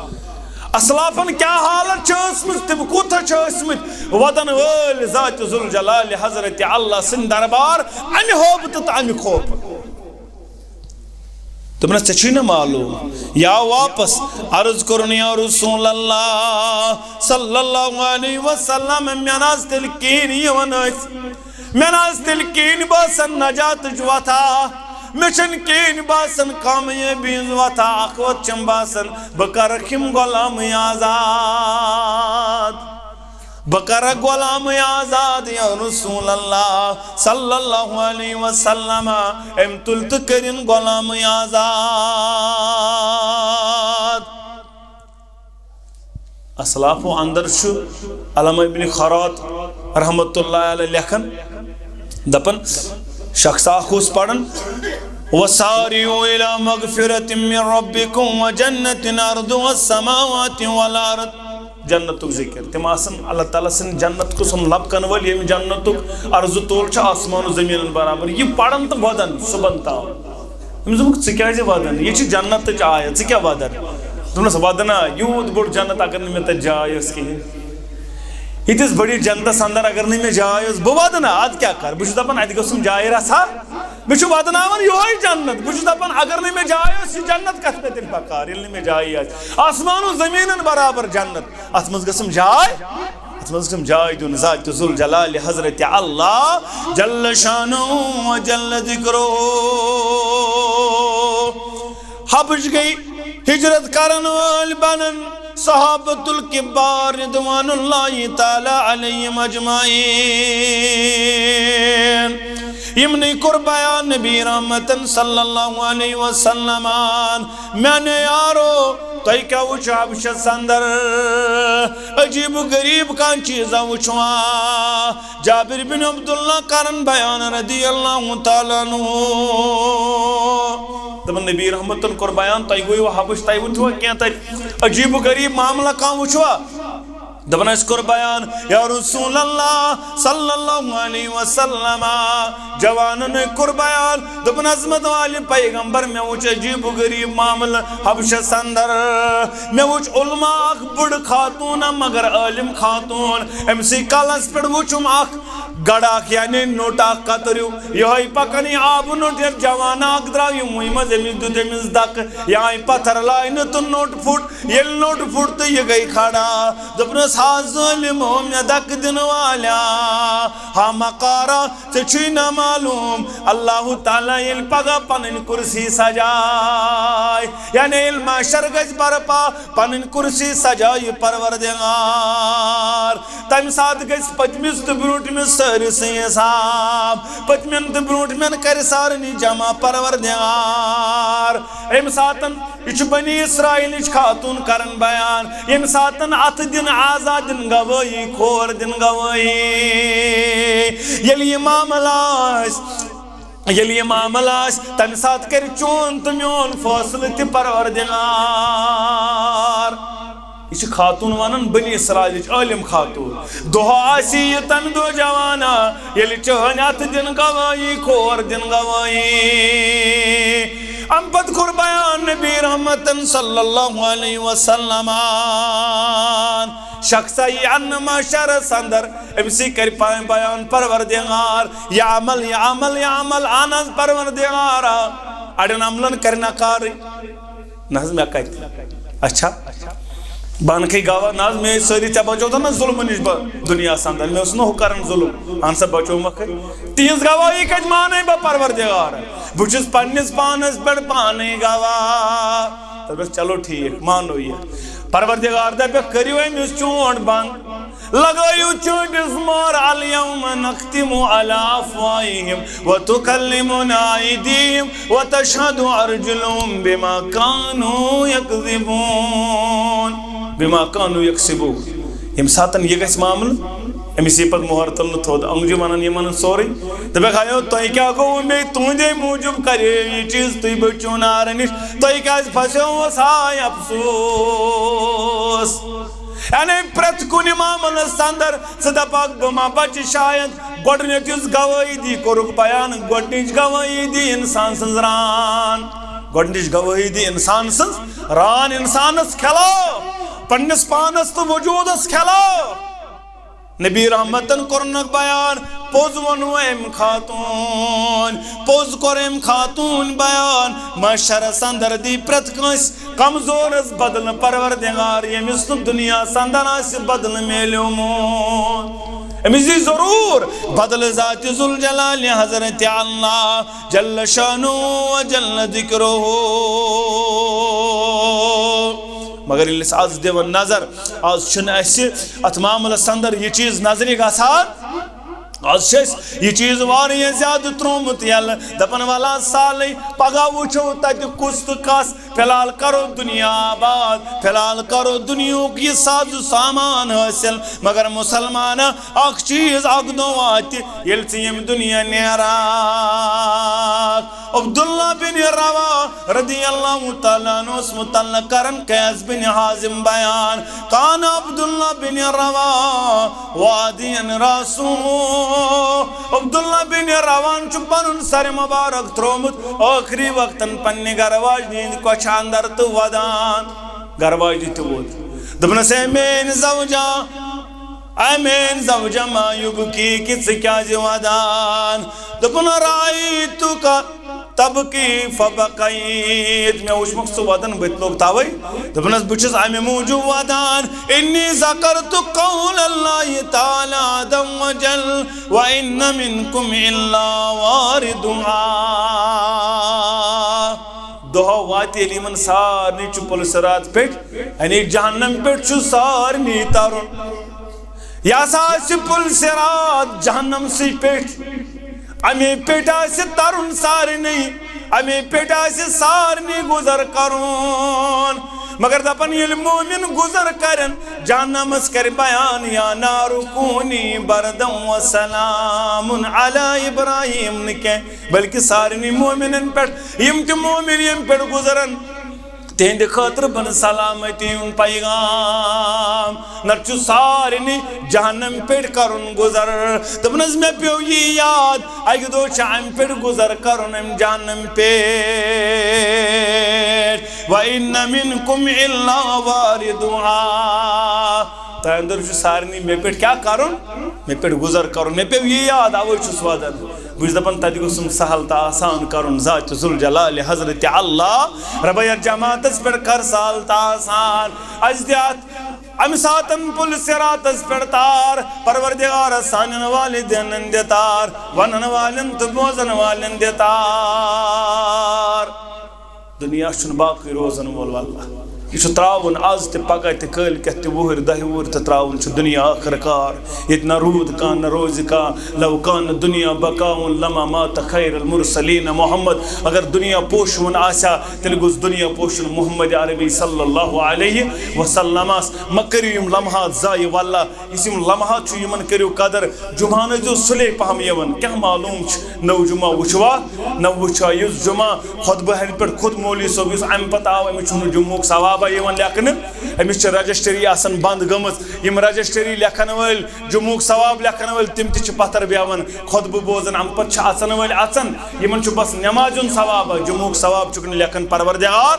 اسلافن کیٛاہ حالت چھِ ٲسمٕژ؟ تِم کوٗتاہ چھِ ٲسمٕتۍ وَدَن وٲلۍ ذاتِ ذوالجلالِ حضرت اللہ سٕنٛدۍ دربار، اَمہِ ہوبتہٕ تہٕ اَمہِ خوفہٕ۔ دوٚپنَس، "ژےٚ چھُے نہ معلوم؟" یا واپس عرض کوٚرُن، "یا رسول اللہ صلی اللہ علیہ وسلم، مےٚ نہ حظ تیٚلہِ کِہیٖنۍ یِوان أتھۍ۔" مےٚ نہ حظ تیٚلہِ کِہیٖنۍ باسان نجاتٕچ وَتھا، مےٚ چھَنہٕ کِہیٖنۍ باسان کامیٲبی ہٕنٛز وَتھا، اَکھ وَتھ چھَم باسان، بہٕ کَرَکھ یِم غلامٕے آزاد، بہٕ کَرَکھ غلامٕے آزاد یا رسول اللہ صلی اللہ علیہ وسلم، أمۍ تُلۍ تہٕ کٔرِن غلامٕے آزاد۔ اسلافو اندر چھُ علامہ ابن خراط رحمت اللہ علیہ لیکھان، دپان، شخص اکھ اوس پران، "وسارعوا الى مغفرة من ربكم وجنة عرضها السماوات والارض"، جنتُک ذکر۔ تِم آسن اللہ تعالیٰ سٕنٛدِ جنت قسم لبکن وٲلۍ، ییٚمہِ جنتُک عرض تول چھُ آسمان و زمینن برابر۔ یہِ پران تہٕ ودان صبحن تام۔ أمِس دوٚپُکھ، "ژٕ کیٛازِ ودان؟ یہِ چھِ جنتٕچ آیت، ژٕ کیٛاہ ودان؟" دوٚپنَس، "ودنا، یوٗت بوٚڑ جنت اگر نہٕ مےٚ تَتہِ جاے ٲس کِہیٖنۍ۔ ییٖتِس بٔڑِس جنتَس اندر اگر نہٕ مےٚ جاے ٲس، بہٕ ودنا، اَدٕ کیٛاہ کَرٕ؟ بہٕ چھُس دَپان، اَتہِ گوٚژھُم جاے رَژھا۔ مےٚ چھُ ودناوان یِہوٚے جنت۔ بہٕ چھُس دَپان، اگر نہٕ مےٚ جاے ٲس، یہِ جنت کَتھ مےٚ تیٚلہِ بکار، ییٚلہِ نہٕ مےٚ جایہِ آسہِ؟ آسمان و زمیٖنَن برابر جنت، اَتھ منٛز گٔژھٕم جاے۔" اَتھ منٛز گٔژھٕم جاے دیُن ذاتِ ذوالجلالِ حضرت اللہ جل شانہ و جل ذکرہ۔ حبش گٔے ہجرت کرن وٲلۍ بنن صحابۃ الکبار رضوان اللہ تعالیٰ علیہم اجمعین۔ یِمنٕے کوٚر بیان نبی رحمتن صلی اللہ علیہ وسلمن، میانیو یارو، تۄہہِ کیٛاہ وٕچھو حبشس اندر؟ عجیب و غریب کانٛہہ چیٖزا وٕچھوا؟ جابر بن عبداللہ کرن بیان رضی اللہ تعالیٰ عنہ۔ دپان، نبی رحمتن کوٚر بیان، تۄہہِ گوٚو حبش، تۄہہِ وٕچھوا کینٛہہ تتہِ عجیب و غریب معاملہ کانٛہہ وٕچھوا؟ دپان، اسہِ کوٚر بیان، یا رسول اللہ صلی اللہ علیہ وسلم، جوانن کوٚر بیان، دوٚپُن، عظمت والہِ پیغمبر، مےٚ وٕچھ عجیب و غریب معاملہٕ حبشس اندر۔ مےٚ وٕچھ علماء اکھ بٔڑ خاتون، مگر عٲلم خاتون۔ أمۍ سٕے کلس پٮ۪ٹھ وٕچھُم اکھ گڑھ اکھ، یعنی نوٚٹ اکھ کتریو، یِہوٚے پکان یہِ آبہٕ نوٚٹ، یتھ جوان اکھ درٛاو، یِموٕے منٛز أمِس دیُت أمِس دکہٕ، یہِ آیہِ پتھر لاینہٕ تہٕ نوٚٹ پھُٹ۔ ییٚلہِ نوٚٹ پھُٹ تہٕ یہِ گٔے کھڑا، دوٚپنس، ہا ظٲلمو، مےٚ دکہٕ دِنہٕ والیا، ہا مکارا، ژےٚ چھُے نہ معلوم، اللہ تعالیٰ ییٚلہِ پگاہ پنٕنۍ کرسی سجایہِ، یعنی ییٚلہِ محشر گژھِ برپا، پنٕنۍ کرسی سجایہِ پروردگار، تمہِ ساتہٕ گژھِ پٔتمِس تہٕ برٛونٛٹھمِس سٲرسٕے حساب، پٔتمٮ۪ن تہٕ برٛونٛٹھمٮ۪ن کرِ سارنٕے جمع پروردگار۔ امہِ ساتن، یہِ چھُ بنی اسرائیلٕچ خاتون کران بیان، ییٚمہِ ساتن اتھٕ دِنہٕ، اعضا دِنہٕ گوٲہی، کھور دِنہٕ گوٲہی، ییٚلہِ یہِ معاملہٕ آسہِ، ییٚلہِ یہِ معاملہٕ آسہِ، تمہِ ساتہٕ کرِ چون تہٕ میون فٲصلہٕ تہِ پروردگار۔ یہِ چھِ خاتون ونان، بنی اسرائیلٕچ عٲلم خاتون۔ دۄہ آسہِ یہِ تمہِ دۄہ جوانا، ییٚلہِ چٲنۍ اتھٕ دِن گوٲہی، کھور دِن گوٲہی۔ امہِ پتہٕ کوٚر بیان نبی رحمتن صلی اللہ علیہ وسلمن، شخصا یی انہٕ محشرس اندر، أمۍ سٕے کرِ پنٕنۍ بیان پروردگار، یہِ عمل، یہِ عمل، یہِ عمل، اہن حظ پروردگارا۔ اڑٮ۪ن عملن کرِ نکارٕے۔ نہ حظ، مےٚ کتہِ؟ اچھا، بہٕ انکھے گواہ، نہ حظ، مےٚ ٲسۍ سٲری، ژےٚ بچوتھ نہ ظلمہٕ نِش بہٕ دُنیاہس اندر، مےٚ اوس نہٕ ہُہ کران ظلم، اہن سا بچومکھے۔ تِہنٛز گواہی کتہِ مانے بہٕ پروردگار؟ بہٕ چھُس پننِس پانس پٮ۪ٹھ پانے گواہ۔ دوٚپمس، چلو ٹھیک، مانو یہِ۔ پروردگار دپکھ، کٔرِو أمِس چونٛٹھ بند۔ لگٲیِو چٲنٛٹِس مار، الیوم نختم علی افواہہم وتکلمنا ایدیہم وتشہد ارجلہم بما کانوا یکذبون۔ بما کانوا یکسبون۔ ییٚمہِ ساتن یہِ گژھِ معاملہٕ، أمِس یی پتہٕ مۄہر تُلنہٕ تھوٚد، انگجہِ ونان یِمن سورُے۔ دپکھ، ہیو، تۄہہِ کیٛاہ گوٚو؟ مے تُہنٛدے موٗجوٗب کریو یہِ چیٖز، تُہۍ بٔچِو نارٕ نِش، تۄہہِ کیٛازِ پھسیووس؟ ہاے افسوس۔ یعنی پرٛٮ۪تھ کُنہِ معاملس اندر ژٕ دپکھ، بہٕ ما بچہٕ شاید۔ گۄڈٕنیتھ یُس گوٲہی دی، کوٚرُکھ بیان، گۄڈٕنِچ گوٲہی دی انسان سٕنٛز ران۔ گۄڈٕنِچ گوٲہی دی انسان سٕنٛز ران، انسانس خلاف، پننِس پانس تہٕ وجودس خلاف۔ نبی رحمتن کوٚرنکھ بیان، پوٚز ووٚنوٕ أمۍ خاتوٗن، پوٚز کوٚر أمۍ خاتوٗن بیان، محشرس اندر دی پرٛٮ۪تھ کٲنٛسہِ کمزورس بدلہٕ پروردگار، ییٚمِس نہٕ دُنیاہس اندر آسہِ بدلہٕ میلیومُت۔ أمِس دی ضروٗر بدلہٕ ذاتِ ذوالجلال حضرت اللہ جل شانہ و جل ذکرہ۔ مگر ییٚلہِ أسۍ از دِوان نظر، از چھُنہٕ اَسہِ اَتھ معاملس اندر یہِ چیٖز نظرِ گژھان۔ از چھِ اَسہِ یہِ چیٖز واریاہ زیادٕ ترٛوومُت یَلہٕ۔ دَپان، وَلہٕ حظ سالٕے، پگاہ وٕچھو تَتہِ کُس تہٕ کَس۔ فی الحال کرو دُنیا آباد، فی الحال کرو دُنیہُک یہِ ساز و سامان حٲصِل۔ مگر مُسلمان، اکھ چیٖز اکھ دۄہ واتہِ، ییٚلہِ ژٕ ییٚمہِ دُنیا نیران۔ عبداللہ بن روا رضی اللہ تعالیٰ عنہ اوس متعلق کران قیس بن حازم بیان۔ کان عبداللہ بن روا وادین راسو۔ عبداللہ بن روان چھُ پنُن سر مبارک ترٛوومُت ٲخری وقتن پننہِ گرٕ واجنہِ ہٕنٛدِ کۄچھِ اندر تہٕ ودان۔ گرٕ واجنہِ تہِ ووت۔ دوٚپنس، اے میٲنۍ زوجہ، اے میٲنۍ زوجہ، ما یبکیک، ژٕ کیازِ ودان؟ دوٚپُن، رأیتک تبکی فبکیت، مےٚ وُچھمکھ ژٕ ودان، بہٕ تہِ لوٚگ توے۔ دوٚپنس، بہٕ چھُس امہِ موٗجوٗب ودان، انی ذکرت قول اللہ تعالیٰ عز وجل، وان منکم الا واردها۔ دۄہ واتہِ، ییٚلہِ یِمن سارنٕے چھُ پُلہِ صراط پٮ۪ٹھ، یعنی جہنم پٮ۪ٹھ چھُ سارنٕے ترُن۔ یہِ ہسا آسہِ پُلہِ صراط جہنم سٕے پٮ۪ٹھ۔ اَمے پیٚٹھۍ آسہِ تَرُن سارنٕے، اَمے پیٚٹھۍ آسہِ سارنٕے گُزر کَرُن۔ مگر دَپان، ییٚلہِ مومِن گُزر کَرن، جہنمس کَرِ بیان، یا نار کونی بردم و سلام علی ابراہیم، نہٕ کینٛہہ، بلکہِ سارنٕے مومِنن پٮ۪ٹھ، یِم تہِ مومِن ییٚمہِ پٮ۪ٹھ گُزرن، تِہنٛدِ خٲطرٕ بنہٕ سلامتی ہُنٛد پیغام۔ نتہٕ چھُ سارنٕے جہنم پٮ۪ٹھ کرُن گُزر۔ دوٚپنس، مےٚ پیوٚو یی یاد، اکہِ دۄہ چھُ امہِ پٮ۪ٹھ گُزر کرُن، امہِ جہنم پٮ۪ٹھ۔ وَإِنَّ مِنْكُمْ إِلَّا وَارِدُهَا۔ تۄہہِ اندر چھُ سارنٕے مےٚ پٮ۪ٹھ کیٛاہ کرُن؟ مےٚ پٮ۪ٹھ گُزر کرُن۔ مےٚ پیوٚو یی یاد، اوے چھُس ودان۔ بہٕ چھُس دَپان، تَتہِ گوٚژھُم سہل تہٕ آسان کَرُن۔ ذاتِ ذوالجلالِ حضرت اللہ رۄبا یَتھ جماعتَس پٮ۪ٹھ کَر سہل تہٕ آسان۔ اَسہِ دِ اَتھ اَمہِ ساتَن پُل صراطَس پٮ۪ٹھ تار۔ پروردگارا، سانٮ۪ن والدینَن دِ تار، وَنَن والٮ۪ن تہٕ بوزَن والٮ۪ن دِ تار۔ دُنیا چھُنہٕ باقٕے روزَن وول، واللہ۔ یہِ چھُ ترٛاوُن آز تہِ، پگاہ تہِ، کٲلۍ کٮ۪تھ تہِ، وُہٕرۍ، دَہہِ وُہٕرۍ تہِ ترٛاوُن چھُ دُنیا ٲخٕر کار۔ ییٚتہِ نہ روٗد کانٛہہ، نہ روزِ کانٛہہ۔ لو کان دنیا بقاؤن لما مات خیر المرسلین محمد۔ اگر دُنیا پوشوُن آسہِ ہا، تیٚلہِ گوٚژھ دُنیا پوشُن محمد عربی صلی اللہ علیہ وسلمس۔ مہ کٔرِو یِم لمحات ضایع، واللہ۔ یُس یِم لمحات چھُ، یِمن کٔرِو قدر۔ جمعہن ٲسۍزیو سُلے پہم یِوان، کیٛاہ معلوم چھُ نٔو جمعہ وٕچھوا نہ وٕچھوا۔ یُس جمعہ خطبہٕ ہنہِ پٮ۪ٹھ کھوٚت مولوی صٲب، یُس امہِ پتہٕ آو، أمِس چھُنہٕ جمعہُک ثوابہ یِوان لیکھنہٕ۔ أمِس چھِ رجسٹری آسان بنٛد گٔمٕژ۔ یِم رجسٹری لیکھن وٲلۍ، جمعہُک ثواب لیکھن وٲلۍ، تِم تہِ چھِ پتھر بیٚہوان۔ خطبہٕ بوزان، امہِ پتہٕ چھِ اژن وٲلۍ اژان، یِمن چھُ بس نمازِ ہُنٛد ثوابہ، جمعہُک ثواب چھُکھ نہٕ لیکھان پروردگار۔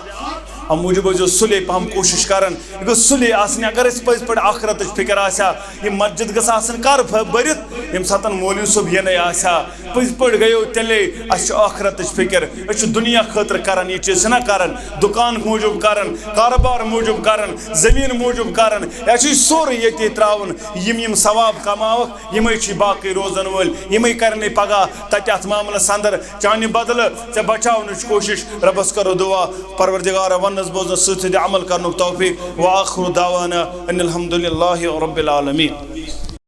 امہِ موٗجوٗب ٲسۍزیو سُلے پہم کوٗشِش کران۔ یہِ گٔژھ سُلے آسٕنۍ۔ اگر اَسہِ پٔزۍ پٲٹھۍ آخرتٕچ فِکر آسہِ ہا، یہِ مسجد گٔژھ آسٕنۍ کر بٔرِتھ، ییٚمہِ ساتہٕ مولوی صٲب یِنَے آسہِ ہا۔ پٔزۍ پٲٹھۍ گٔیو تیٚلے، اَسہِ چھِ آخرتٕچ فِکر۔ أسۍ چھِ دُنیا خٲطرٕ کران یہِ چیٖز، چھِنہ کران؟ دُکان موٗجوٗب کران، کارٕبار موٗجوٗب کران، زٔمیٖن موٗجوٗب کران۔ اَسہِ چھُ یہِ سورُے ییٚتی ترٛاوُن۔ یِم یِم ثواب کماوَکھ، یِمَے چھِ باقٕے روزَن وٲلۍ، یِمَے کرنٕے پگاہ تَتہِ اَتھ معاملَس اندر چانہِ بدلہٕ ژےٚ بچاونٕچ کوٗشِش۔ رۄبَس کرو دُعا، پروردگارا، وَننَس بوزنَس سۭتۍ سۭتۍ عمل کرنُک توفیٖق۔ وآخر دعوانا ان الحمد للہ رب العالمین۔